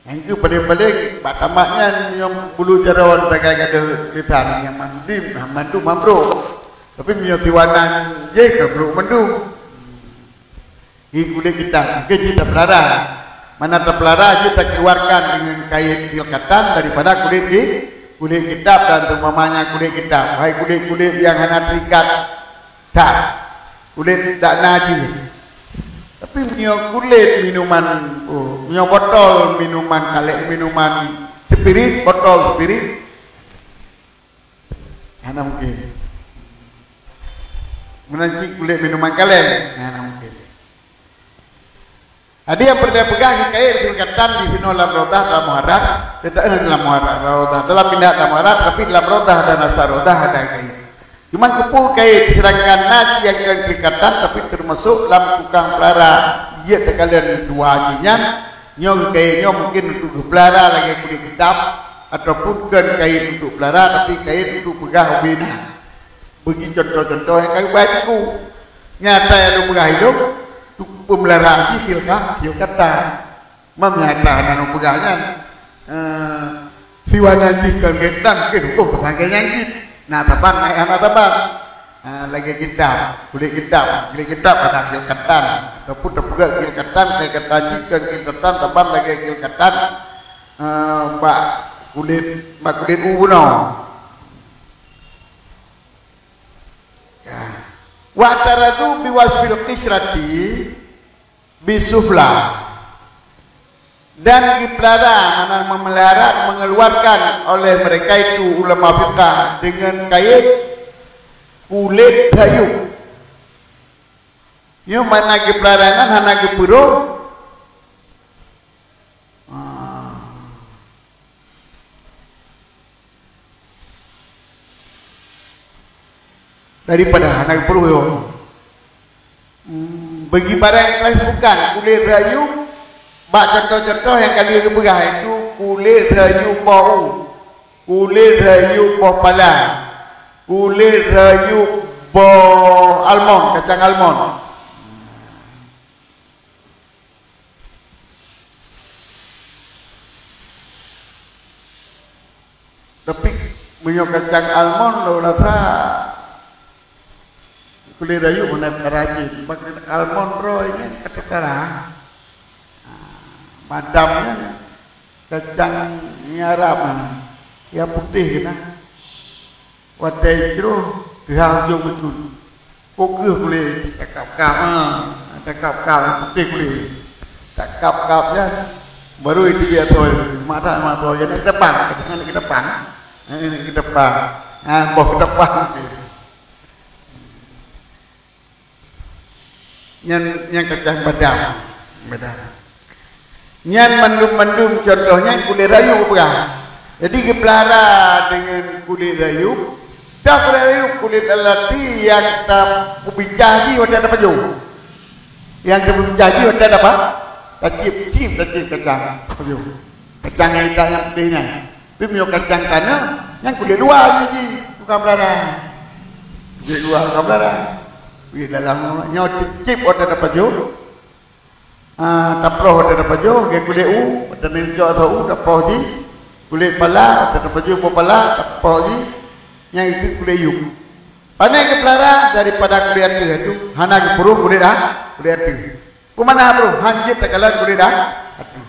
Nyang keu paléng-paléng bak tamat nyan nyang bulu jaroe sagai gadoh lisan nyang mandum, mandum ambrok. Tapi meunyoe siwan nan jih ka brok mandum. Di kulét kitab, mungken jih tapeulara. Mana tapeulara jih takeuluarkan deungon kait khilkatan daripada kulét ki-, kulét kitab dan seumpamanya kulét kitab. Hai kulét-kulét nyang hana teuikat. That, kulét dak na jih. Tapi meunyoe kulét minuman, oh, meunyoe botol minuman kaleng, minuman spirit, botol spirit, hana mungkin. Meunan cit kulét minuman kaleng, hana mungkin. Jadi nyang peureulèe peugah kait khilkatan di sinoe lam Raudhah, lam Muharrar, teutak lam Muharrar, Raudhah, dalam pindah lam Muharrar, tapi lam Raudhah dan Asar Raudhah ada kait. Cuma keupeue kait, sedangkan na jih nyang kon khilkatan, tapi teumasok lam tukang peulara, jeuet takalon dua jih nyan, nyoe kait nyoe mungkin untuk geupeulara lagèe kulét kitab, ataupun kon kait untuk peulara, tapi kait untuk peugah ubé na. Bagi contoh-contoh nyang ka geubai teungku. Nyata nyang lôn peugah ilôn, peumeularan jih khilkah, khilkatan. Mam nyata na lôn peugah nyan. Eh, siwan nan jih kon khilkatan, mungkin huköm tapangkai nyan cit. Na saban, na hana saban. Eh, lagèe kitab, kulét kitab, kulét kitab hana khilkatan. Ataupun tapeugah khilkatan, khilkatan jih kon khilkatan, saban lagèe khilkatan, eh, bak kulét, bak kulét u bunoe. Wa'taradu biwasfil qisyrati bisufla. Dan dipelihara, mana memelihara, mengeluarkan oleh mereka itu ulama fiqah dengan kait kulét hayub. Nyoe mana geupelihara nyan hana geupeuroh. Ah. Daripada hana geupeuruh. Hmm, bagi barang yang lain bukan kulét rayu, Bak contoh-contoh nyang ka lheueh geupeugah, yaitu kulét rayeuk boh u, kulét rayeuk boh pala, kulét rayeuk boh almon, kacang almon. Tapi meunyoe kacang almon, lôn rasa kulét rayeuk hana peukara jih. Bak almon droe nyan ka peukara. Madam nyan kacang nyarap, nyang putéh keunan. Watèe jroh teuhah ujông meucun. Peue kheueh kulét, takab-kab, ha, takab-kab, putéh kulét. Takab-kab nyan, baru itu dia toh, mata, mata, jadi depan, dengan depan. Ha, ini ke depan. Ha, boh ke depan. Nyan, nyan kacang badam. Badam. Nyan mandum-mandum contoh nyan kulét rayeuk peugah. Jadi geupeulara deungon kulét rayeuk. Dak kulét rayeuk, kulét alati nyang tapeubijah jih watèe tapajoh. Nyang tapeubijah jih watèe tapa? Tacip-cip, tacip kacang tapajoh. Kacang nyang itam nyang putéh nyan. Tapi meunyoe kacang taneuh, nyan kulét luwa jih, jih, tukang peulara. Kulét luwa tukang peulara. Kulét dalam nyoe tacip watèe tapajoh. Ah, taproh watèe tapajoh, lagèe kulét u, watèe neucok ateueh u, taproh jih. Kulét pala, watèe tapajoh boh pala, taproh jih. Nyan itu kulét yup. Pane geupeulara daripada kulét ateueh itu, hana geupeuruh kulét a-, kulét ateueh. Peue makna hana peuruh? Han jeuet takalon kulét a-, ateueh.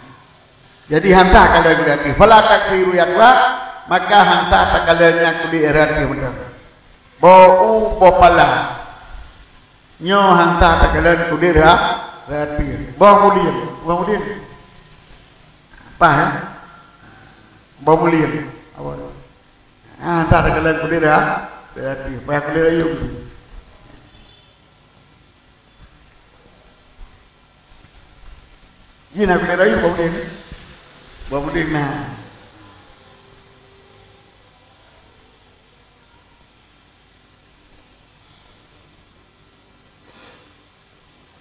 Jadi han sah kalon kulét ateueh. Fala takfi ru'yatuha, maka han sah takalon nyan kulét ateueh mantong. Boh u, boh pala. Nyoe han sah takalon kulét ra-, ateueh. Boh mulieng, boh mulieng. Pah, eh? Boh mulieng. Apa? Han sah takalon kulét ra-, ateueh. Payah kulét rayeuk. Jih na kulét rayeuk, boh mulieng. Boh mulieng na.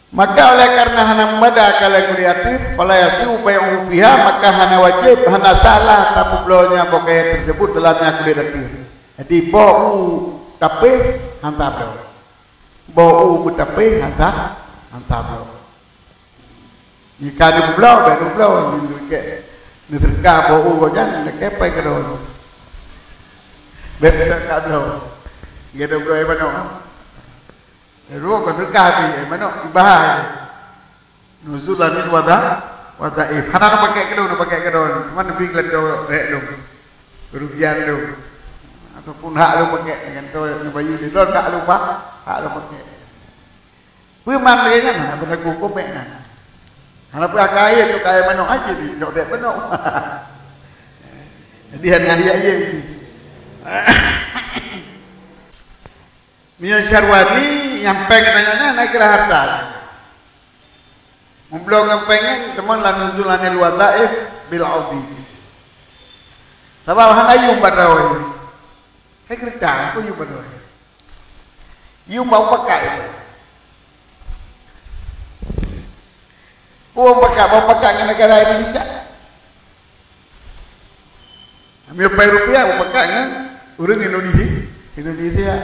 Maka oleh karena hana meubada kalon kulét ateueh, fala yasihu bai'uhu fiha, maka hana wajéb, hana sah lah tapeubloe nyan boh kayèe teuseubut dalam nyan kulét ateueh. Jadi boh u tapéh han sah bloe. Boh u beutapéh han sah, han sah bloe. Jika neupeubloe, bèk neubloe, neukek, neuseudeukah boh u gobnyan, neukek pai keudroe. Bèk neuseudeukah bloe. Geudoe bloe manok. Ruweueng ka seudeukah pih, eh, manok ibahai. Nuzulan min wadha-, wadhaif. Hana neupakèk keudroe, neupakèk keudroe. Cuma neubi geulantoe rèk lôn. Keurugian lôn. Ataupun hak lôn pakèk, geulantoe neubayeue lé lôn, hak lôn ba-, hak lôn pakèk. Peue man lagèe nyan, hana beulaku huköm bèk nyan. Hana peue akai, tu kai manok aja di, jok bèk manok. Jadi hana ayé-ayé. Meunyoe Syarwani nyang pèng geutanyoe nyan, na kira harta. Meubloe ngon pèng nyan teuma la nuzulan lil wadhaif bil audi. Sabab hana yum bak droe. Hai keureuta, peue yum bak droe? Yum bak pakat. Peue pakat, bak pakat ngon negara Indonesia? Meunyoe pai rupiah, mupakat ngon ureueng Indonesia. Indonesia.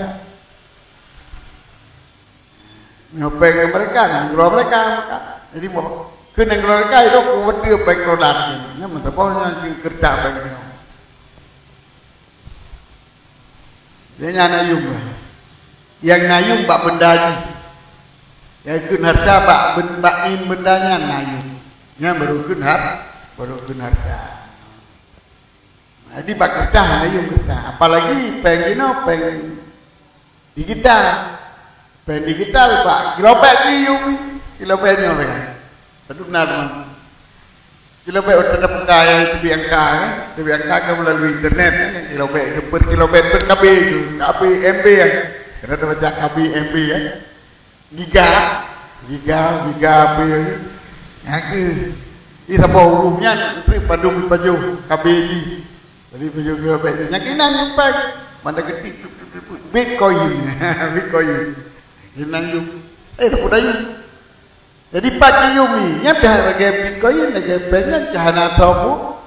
Meunyoe pai ngon mereka, ngon nanggroe mereka, maka. Jadi, keu nanggroe mereka itu kubeutôi pai keudroe. Nyan meusaboh nyan keu keureuta pai ngon. Nyan na yum lah. Nyang na yum bak benda jih. Nyang kheun harta bak ben-, bak in benda nyan na yum. Nyan baru kheun har-, baru kheun harta. Jadi bak keureuta na yum keureuta. Apalagi pèng jinoe, pèng digital. Pèng digital bak kilobet jih yum. Kilobet nyoe kan. Padub na teuma. Kilobet watèe tabuka nyang teubiet angka, kan? Teubiet angka kan meulalu internet, kan? Kilobet, per kilobet, per K B tu, K B, M B, kan? Karena tabaca K B, M B, kan? Giga, giga, giga apa ya? Nyang keu, di saboh ureueng nyan, trép padum pajoh K B jih. Jadi pajoh kilobet jih. Nyang keunan nyang paih, mantong keutik, Bitcoin. Bitcoin. Keunan jih. Eh, tapeudayu. Jadi pat jiyue mi, nyan pih lagèe Bitcoin, lagèe bank nyan, hana soe pu-,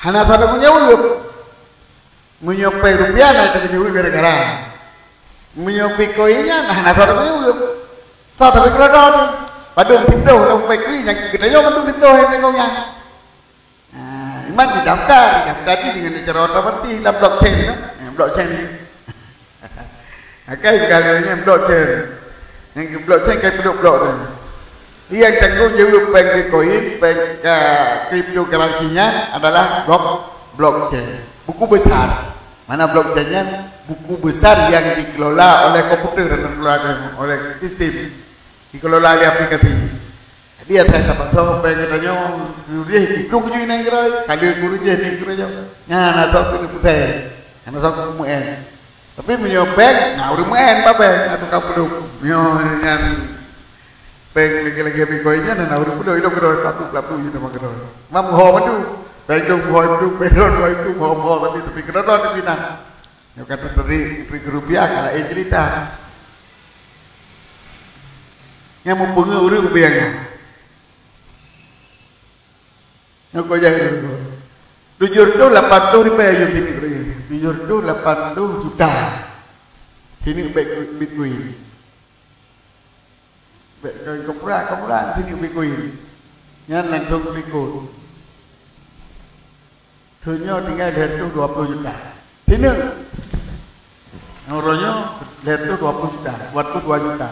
hana soe tanggung jaweueb. Meunyoe péng rupiah na tanggung jaweueb negara. Meunyoe Bitcoin nyan hana soe tanggung jaweueb. Soe tapi keudroe. Padum siplôh lam Bitcoin nyan geutanyoe padum siplôh nyang tanggung nyan. Ah, iman didaftar, didaftar di dengan cara otomatis dalam blockchain tu. Eh, blockchain ni. Akai kalau ni blockchain. Yang blockchain kan produk blok tu. Yang tanggung jawab bank Bitcoin, bank, ah, cryptocurrency-nya adalah blok, blockchain. Buku besar. Mana blockchain-nya? Buku besar yang dikelola oleh komputer dan dikelola oleh sistem. Dikelola oleh aplikasi. Jadi, asai tapasoe péng geutanyoe, geureujeh jidong jih nanggroe, ka lheueh geureujeh nanggroe nyoe. Nyan, hana soe keuneuk peusai, hana soe keuneuk meu'en. Tapi meunyoe péng, na ureueng meu'en bak péng, na tukang peudong. Meunyoe nyan péng lagèe-lagèe Bitcoin nyan, na ureueng peudong, idong keudroe, pelaku-pelaku jih teuma keudroe. Mam ho madu, péng dong ho madu, péng dong ho madu, ho, ho, tapi, tapi keudroe, tapi na. Nyoe ka teuteuri rupiah ka laén ceurita. Nyang mupeungeut ureueng ubé nyan. Nyoe kok jai ureueng. Tujoh reutôh lapan ploh ribèe yum sineuk ureueng. Tujoh reutôh lapan ploh juta. Sineuk Bitcoin. Bèk keu keumurah-keumurah sineuk Bitcoin. Nyan langsông likot. Donya tinggai lhèe reutôh dua ploh juta. Sineuk. Uroe nyoe lhèe reutôh dua ploh juta, dua reutôh dua juta.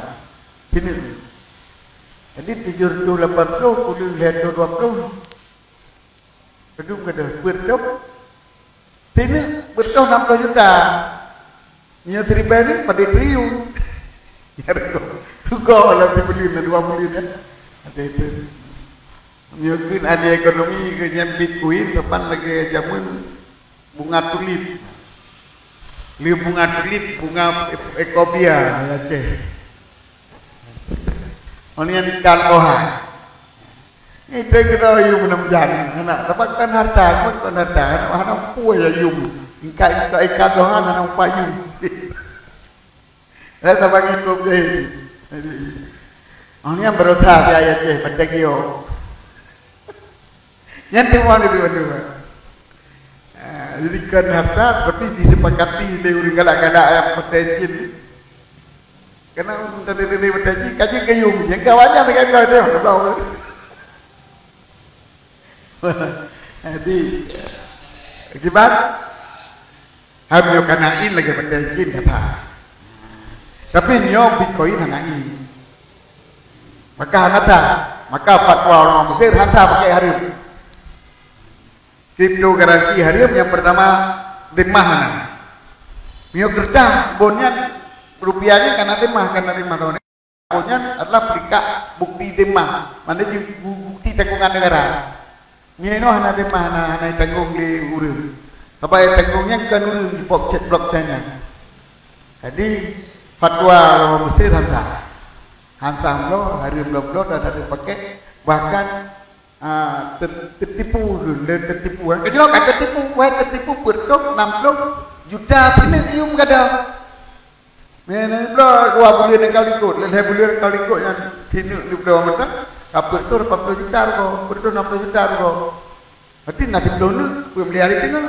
Sineuk. Jadi tujoh reutôh lapan ploh kali lhèe reutôh dua ploh. Padum gadôh, peuet reutôh. Sineuk peuet reutôh nam ploh juta. Nyoe siribèe ni padum triliun. Ya, rugoe. Rugoe lam sibuleuen, dua buleuen, ya. Ada itu. Nyoe kheun ahli ekonomi keu nyan Bitcoin, kapan lagèe jameun bunga tulip. Lé bunga tulip, bunga e-, ekobia, ya, Aceh. Oh, nyan ikan lohan. Itu kita yum enam jam. Anak, tapi kan harta, kan harta. Anak, anak pun ya yum. Ikan, ikan, ikan lohan, anak upah yum. Rasa bagi kop deh. Oh, nyan berusaha si ayat deh, pada kio. Nyan teuma ni tu, tu. Ah, jadi kan harta, tapi disepakati lé ureueng galak-galak nyang pakai jin. Karena ureueng tadi-tadi pakai jin, ka jeuet geuyum, nyang kawan nyan dengan kau tu, tahu. Jadi, akibat, hai meunyoe ka na in lagèe pakai jin kata. Tapi nyoe Bitcoin hana in. Maka hana sah. Maka fatwa ulama Mesir hana sah pakai hareuem. Kriptokuransi hareuem nyang pertama, zimah hana. Meunyoe keureutah bon nyan, rupiah nyan ka na zimah, ka na zimah tahun nyan. Bon nyan adalah peurikak bukti zimah, maknanya ju-, bu-, bukti tanggongan negara. Meunyoe hana zimah, hana, hana jitanggong lé ureueng. Sabab nyang tanggong nyan kon ureueng di blockchain, blockchain nyan. Jadi, fatwa ulama Mesir hana sah. Hana sah bloe, hareuem bloe-bloe dan hareuem pakai. Bahkan, ah, ter-, teutipu, le teutipu, eh. Keujeuet ka teutipu, wah teutipu peuet reutôh nam ploh juta sineuk yum gadôh. Nyan, nyan, bloe dua buleuen nyang ka likot, lhèe buleuen nyang ka likot nyan sineuk dua ploh mantong, ka peuet reutôh lapan ploh juta rugoe, peuet reutôh nam ploh juta rugoe. Berarti na siploh neuk, peuet miliar teungoh.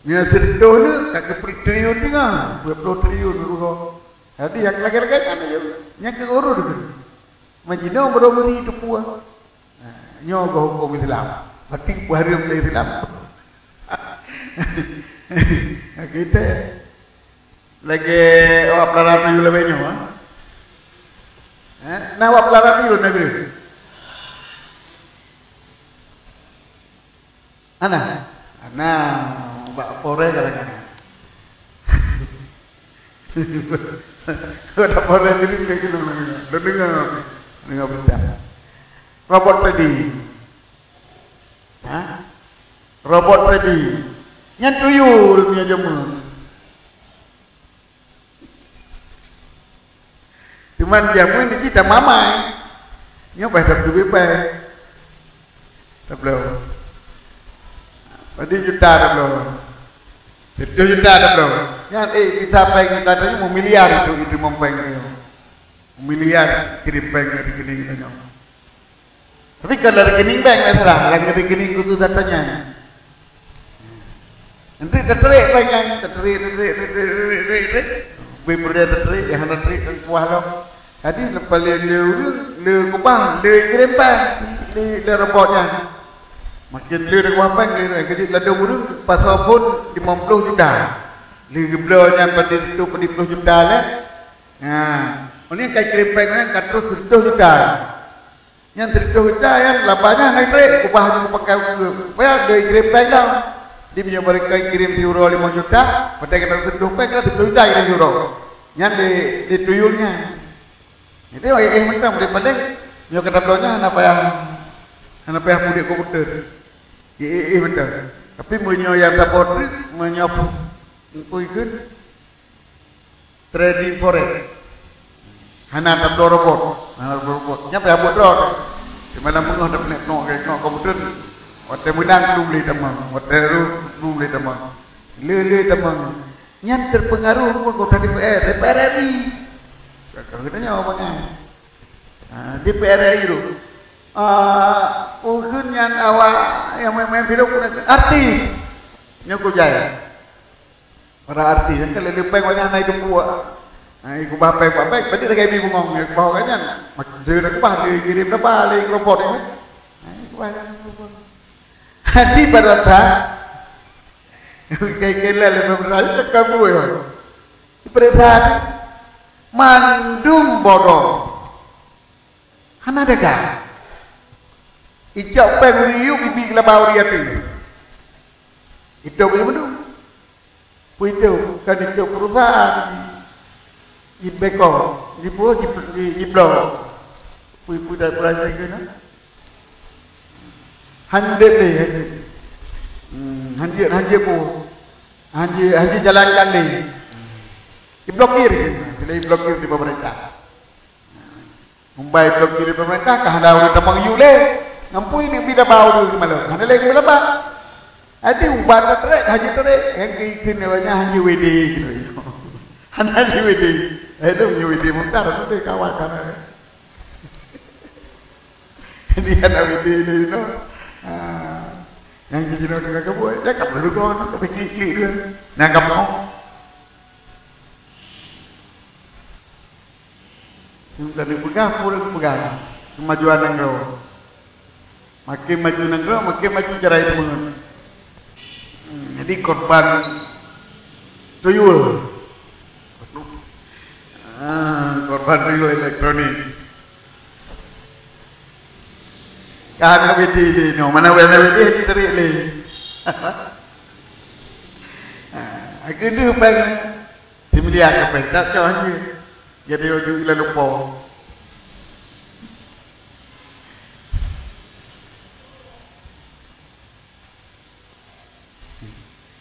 Nyan sireutôh neuk, ka keu triliun teungoh, dua ploh triliun rugoe. Jadi, nyang lagèe-lagèe nyan, nyan keu ureueng. Meujinoe baroe meuri teupeue. Nah, nyoe geuh hukôm Islam. Berarti peuhareuem lé Islam. Kita lagèe awak pelara tuyul lagèe nyoe, ha? Eh, na awak pelara tuyul na geuh? Ana? Ana, bak Polres kadang-kadang. Bak Polres jadi kayak gitu namanya. Udah dengar, dengar berita. Robot trading. Ha? Robot trading. Nyan tuyul punya jameun. Cuman jameun niki tamamai. Nyoe bah tabloe beubai. Tabloe. Padum juta tabloe. Seratus juta tabloe. Nyan, eh, kita péng kita tadi mau miliar itu, itu mau péng itu. Miliar kirém péng dari rekening tanyoe. Tapi kalau rekening bank tak salah, lam rekening khusus ata nyan. Nanti tertarik bank nyan, tertarik, tertarik, tertarik, tertarik, tertarik. Beri perintah tertarik, yang hana tertarik, kan kuah lom. Jadi, lepas le, le ureueng, le kubah, le kirém péng, le, le robot nyan. Makin le dah kubah péng, le, le, jadi ladôm ureueng pasang phon lima puluh juta. Le geubloe nyan pada itu, pada puluh juta le. Ha, ini kai kirém péng nyan ka terus seratus juta. Nyan seratus juta nyan laba nyan hana trép, ubah nyan pakai ukeue. Supaya doi kirém péng dah. Di meunyoe mereka kirim siuroe lima juta, padahai kita seratus péng, kita seratus juta kirim siuroe. Nyan di, di tuyul nyan. Jadi, oh, eh, eh, mantap, paling-paling, nyoe kata bloe nyan hana payah, hana payah puléh komputer. Eh, eh, eh, mantap. Tapi meunyoe nyang saboh treuk, meunyoe pun, engkau ikut, trading forex. Hana tabloe robot. Hana tabloe robot. Nyan payah buet droe. Di malam beungoh dah penek nok, nok komputer. Watèe meunang tu boleh tamong. Watèe ru tu boleh tamong. Le-le tamong. Nyan terpengaruh pun kota D P R, D P R R I. Kalau kita nyawa bangai. Ha, D P R R I tu. Ah, ukheun nyan awak nyang main-main filem pun artis. Nyoe kujai. Para artis nyan kan le péng awak nyan hana jitumpôk. Ha, ikubah péng, kubah péng, berarti sagai bi bungong, ikubah awak nyan. Mak-, dia dah kubah, dia kirim dah balik ke robot ni. Ha, ikubah nyan robot. Hati pada saat, kira-kira le pemerintah, cakap gue, ya. Diperiksa, mandum bodong. Hana dagang. Icok péng ureueng yue, bibi geulaba ureueng yatim. Itu boleh betul. Pui itu kan itu perusahaan. Di beko, di pun di, di, di blok. Pui pui dari perangai ke na. Hanjeuet deh, hanjeuet. Hmm, hanjeuet, hanjeuet pun. Hanjeuet, hanjeuet jalankan deh. Diblokir. Selain blokir di pemerintah. Mumbai blokir di pemerintah, ka hana ureueng tamong yue lé. Ngampui ni bida bau dulu malam. Hana lé geulaba. Jadi ubat tak trek, haji trek. Yang ke ikut ni banyak haji W D gitu. Hana haji W D. Eh, tu punya W D mutar tu deh kawan kan. Jadi hana W D ni tu. Ha. Yang ke jino dengan kamu, ya, kamu dulu kau nak pergi klik dia. Nah, kamu. Nyang tadi peugah, pun peugah kemajuan nanggroe. Makin maju nanggroe, makin maju cara itu. Hmm, jadi korban tuyul. Ah, korban tuyul elektronik. Ka hana W D lé nyoe, mana W D, W D ditarik lé. Ah, aku tu pernah Seumeubeuet ka péng, tak cok hanjeuet. Jadi, uju ilée lupo.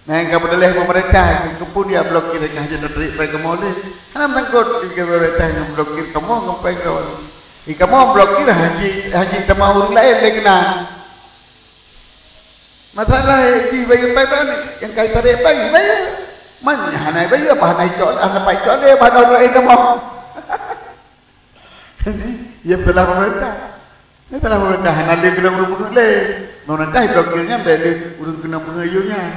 Nah, nyang ka peudaléh peumeurintah, keupeue dia blokir ka hanjeuet tatrek péng kamoe lé. Hana meusangkot di peurintah nyang blokir kamoe ngon péng kamoe. Di kamoe blokir hanjeuet, hanjeuet tamong ureuëng laén lé keunan. Masalah jih bayeue péng tadi, nyang ka jitarek péng, bayeue. Man, hana bayeue, apa hana icok, hana paicok lé, apa hana ureuëng laén tamong. Jadi, ya salah pemerintah. Ini salah pemerintah, hana lé keuneuk ureuëng peugöt lé. Pemerintah blokir nyan, bèk lé ureuëng keuneuk peugöt yue nyan.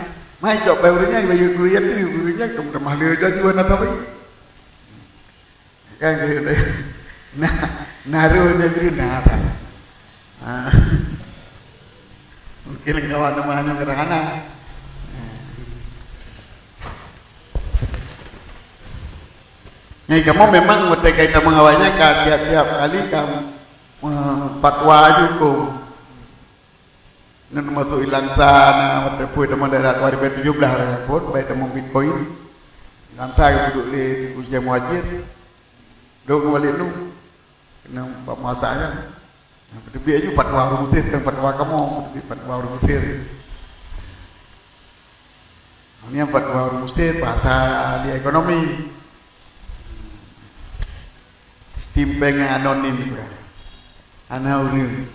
Man icok péng ureuëng nyan, bayeue guru yatim, guru nyan, keu tamah lé jaju hana tabayeue. Kan gitu. Nah, naruh negeri nah, kan. Ah. Mungkin kawan teman hanya sederhana. Nyai kamoe memang watèe ka tamong awaknyan ka tiap-tiap kali ka, eh, fatwa huköm. Nyan teumasok i Langsa na, watèe peue tamong daerah dua ribu tujuh belas lah, phôn bèk tamong Bitcoin. Langsa geuduek lé Teungku Syekh Muhajir. Duek ngon Walid Nuh. Keuneuk bak masa nyan. Teubiet ju fatwa ureuëng Mesir, kon fatwa kamoe, teubiet fatwa ureuëng Mesir. Nyan fatwa ureuëng Mesir, bahasa ahli ekonomi. Sistem péng nyang anonim, kan. Hana ureuëng.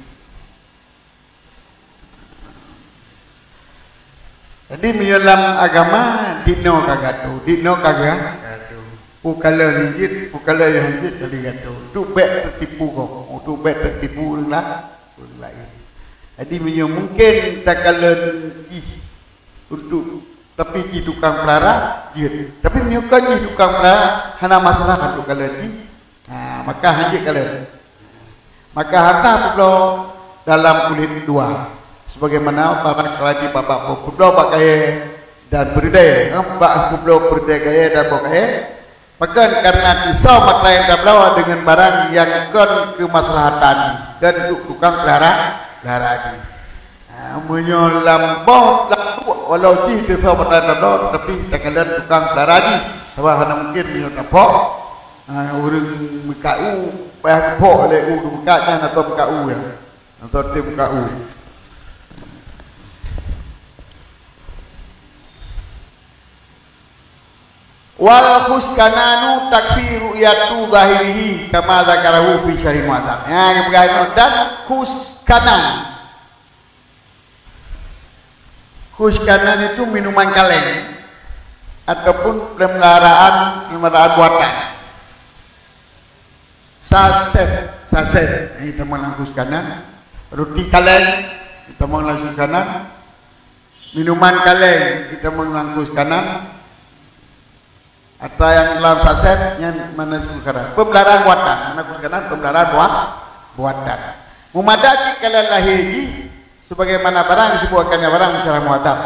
Jadi, meunyoe lam agama, dinoe ka gatoe, dinoe ka ga-, gatoe. Peue kalon jeuet, peue kalon nyang jeuet dari gata. Untuk bék teutipu gob, untuk bék teutipu ureuëng la-, ureuëng laén. Jadi meunyoe mungken takalon jih untuk, tapi jih tukang peulara, jeuet. Tapi meunyoe kon jih tukang peulara, hana masalah untuk kalon jih. Ha, maka hanjeuet kalon. Maka hata peubloe dalam kulét dua, sebagaimana barang kaladi bak-bak peubloe bak kayée dan peureudée, eh, bak peubloe peureudée kayée dan boh kayée. Pakon? Kareuna teusoe mata nyang tabloe deungon barang nyang kon keumaslahatan dan untuk tukang peulara, peulara jih. Ha, meunyoe lam boh, lam buet, walau jih teusoe mata nyang tabloe, tapi takalon tukang peulara jih. Sabab hana mungken meunyoe tapok, ha, ureuëng meukat u, payah geupok lé u geumeukat nyan atau meukat u nyan. Atau tem meukat u. Wal khuskanan takfi ru'yatu zahirihi kama dzakarahu fi syarhi muhadzab. Ya, yang peugah itu dan khuskanan. Khuskanan itu minuman kaleng ataupun peuleumelaraan, peuleumelaraan buatan. Saset, saset. Ini teumong lam khuskanan. Ruti kaleng, teumong lam khuskanan. Minuman kaleng, teumong lam khuskanan. Ata nyang lam saset nyan mana khuskanan. Peumeularaan buatan, mana khuskanan peumeularaan buat, buatan. Meumadat jih kalon lahé jih sebagaimana barang disebutkan barang secara muhadzab.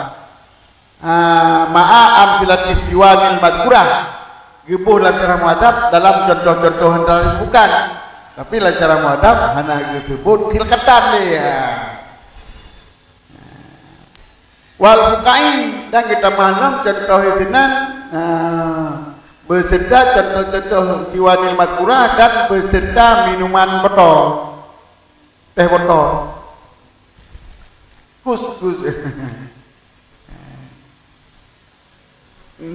Ah, ma'a amsilatis siwanil madkurah. Geuboh lam syarah muhadzab dalam contoh-contoh nyang telah disebutkan. Tapi lam syarah muhadzab hana geusebut khilqatan lé, ya. Wal fuqa'i, dan geutamah lom contoh sinan, ah, beserta contoh-contoh siwanil madkurah dan beserta minuman botol. Teh botol. Khusus.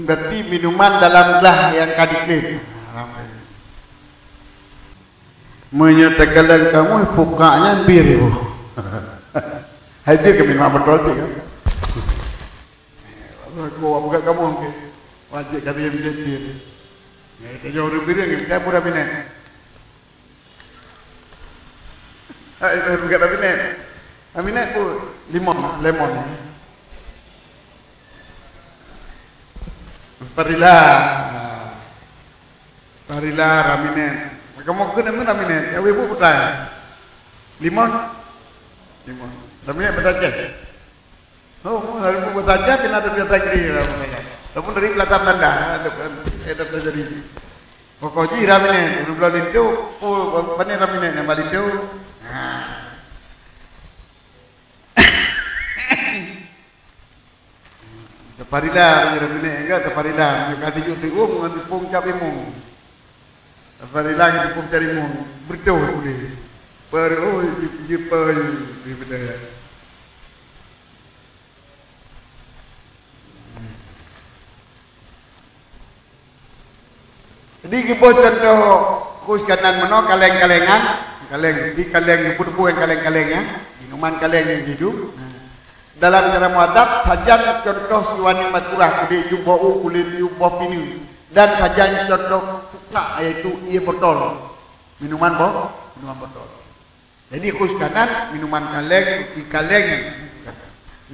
Berarti minuman dalam gelah nyang ka diklaim. Meunyoe teukalon kamoe, pukak nyan bir ibu. Hai bir keu minuman botol tu kan. Aku buka kamoe ke. Wajib kata yang menjadi bir. Ya, kita jauh lebih dia, kita pura minat. Hai, itu bukan Aminet. Aminet pun limon, lemon. Parila. Parila, Aminet. Kamoe keuneuk meunan Aminet. Ya, ibu putai. Limon. Limon. Aminet betul je. Oh, dari buku saja pina ada biasa gini lah makanya. Tapi dari belakang tanda, ada kan, ada belajar ini. Pokok ji ramine, belum belum itu, oh, apa ni ramine nama itu? Nah. Taparila, ramine enggak taparila, kasih juk tiung ngan tepung cabe mung. Taparila ngan tepung cabe mung, berdoh boleh. Baru, oh, je, je, je, je, je, Jadi, geuboh contoh khuskanan meunoe kaleng-kalengan, kaleng, di kaleng, debu-debu nyang kaleng-kaleng, ya. Minuman kaleng nyang hidup. Dalam cara muadab, sajan contoh siwan madkurah, kulét jeuet boh u, kulét jeuet boh pineue. Dan sajan contoh fukak, yaitu ie botol. Minuman boh, minuman botol. Jadi, khuskanan minuman kaleng, kopi kaleng.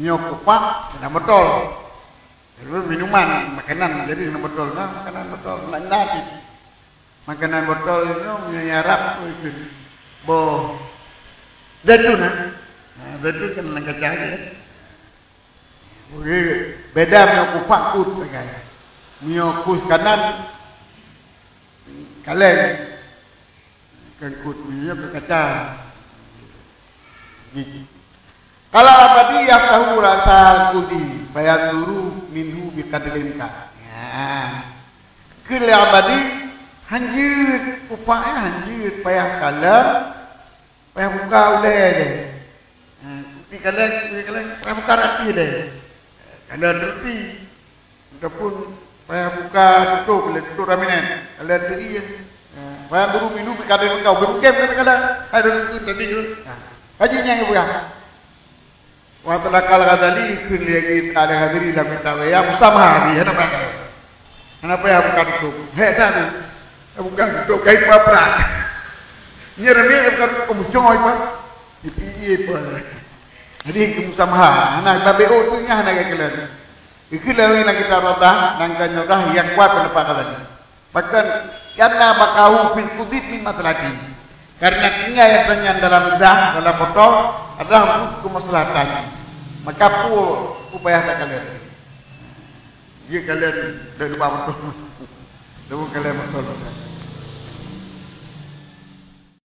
Nyoe kupak, dalam botol. Lalu minuman, makanan, jadi dalam botol. Nah, makanan botol, nak, nak. Makanan botol nyoe, nyoe Arab tu itu. Boh. Zaitun, ha? Nah, zaitun kan dalam kaca aja. Okey, beda nyoe kupak kut sagai. Nyoe khuskanan kaleng. Kangkut minyeuk keu kaca. Gigi. Qala Abadi yaftahu ra'sal kuzi, fayanzuru minhu biqadri imkan. Ya. Kheun lé Abadi, hanjeuet, kupak nyan hanjeuet, payah kalon, payah buka ulée lé. Ha, kupi kaleng, kupi kaleng, payah buka rati lé. Kalon rati. Ataupun payah buka tutup, boleh tutup raminen. Kalau ada iya. Ha, payah guru minum, kadang engkau berukam kadang-kadang. Ada rukun tadi tu. Ha, haji nyang buka. Wa talaqal Ghazali, kheun lé Al-Ghazali dalam kitab ya, musamma hari, hana payah. Hana payah buka tutup. Hek dah tu. Buka tutup kai pa prak. Nyan ramé buka tutup, oh, musoh ai pa. Di P D A pa. Jadi kemusamaha. Hana kita B O tu nya hana kai kalian. Ikut lalu nak kita rata, nang kan rata yang kuat pendapat kata ni. Bahkan karena bakahu fil qudit min masalati. Karena tinggal yang tanya dalam dah, dalam botol adalah untuk kemaslahatan. Maka pu upaya tak kalian. Dia kalian dah lupa botol. Dah kalian botol.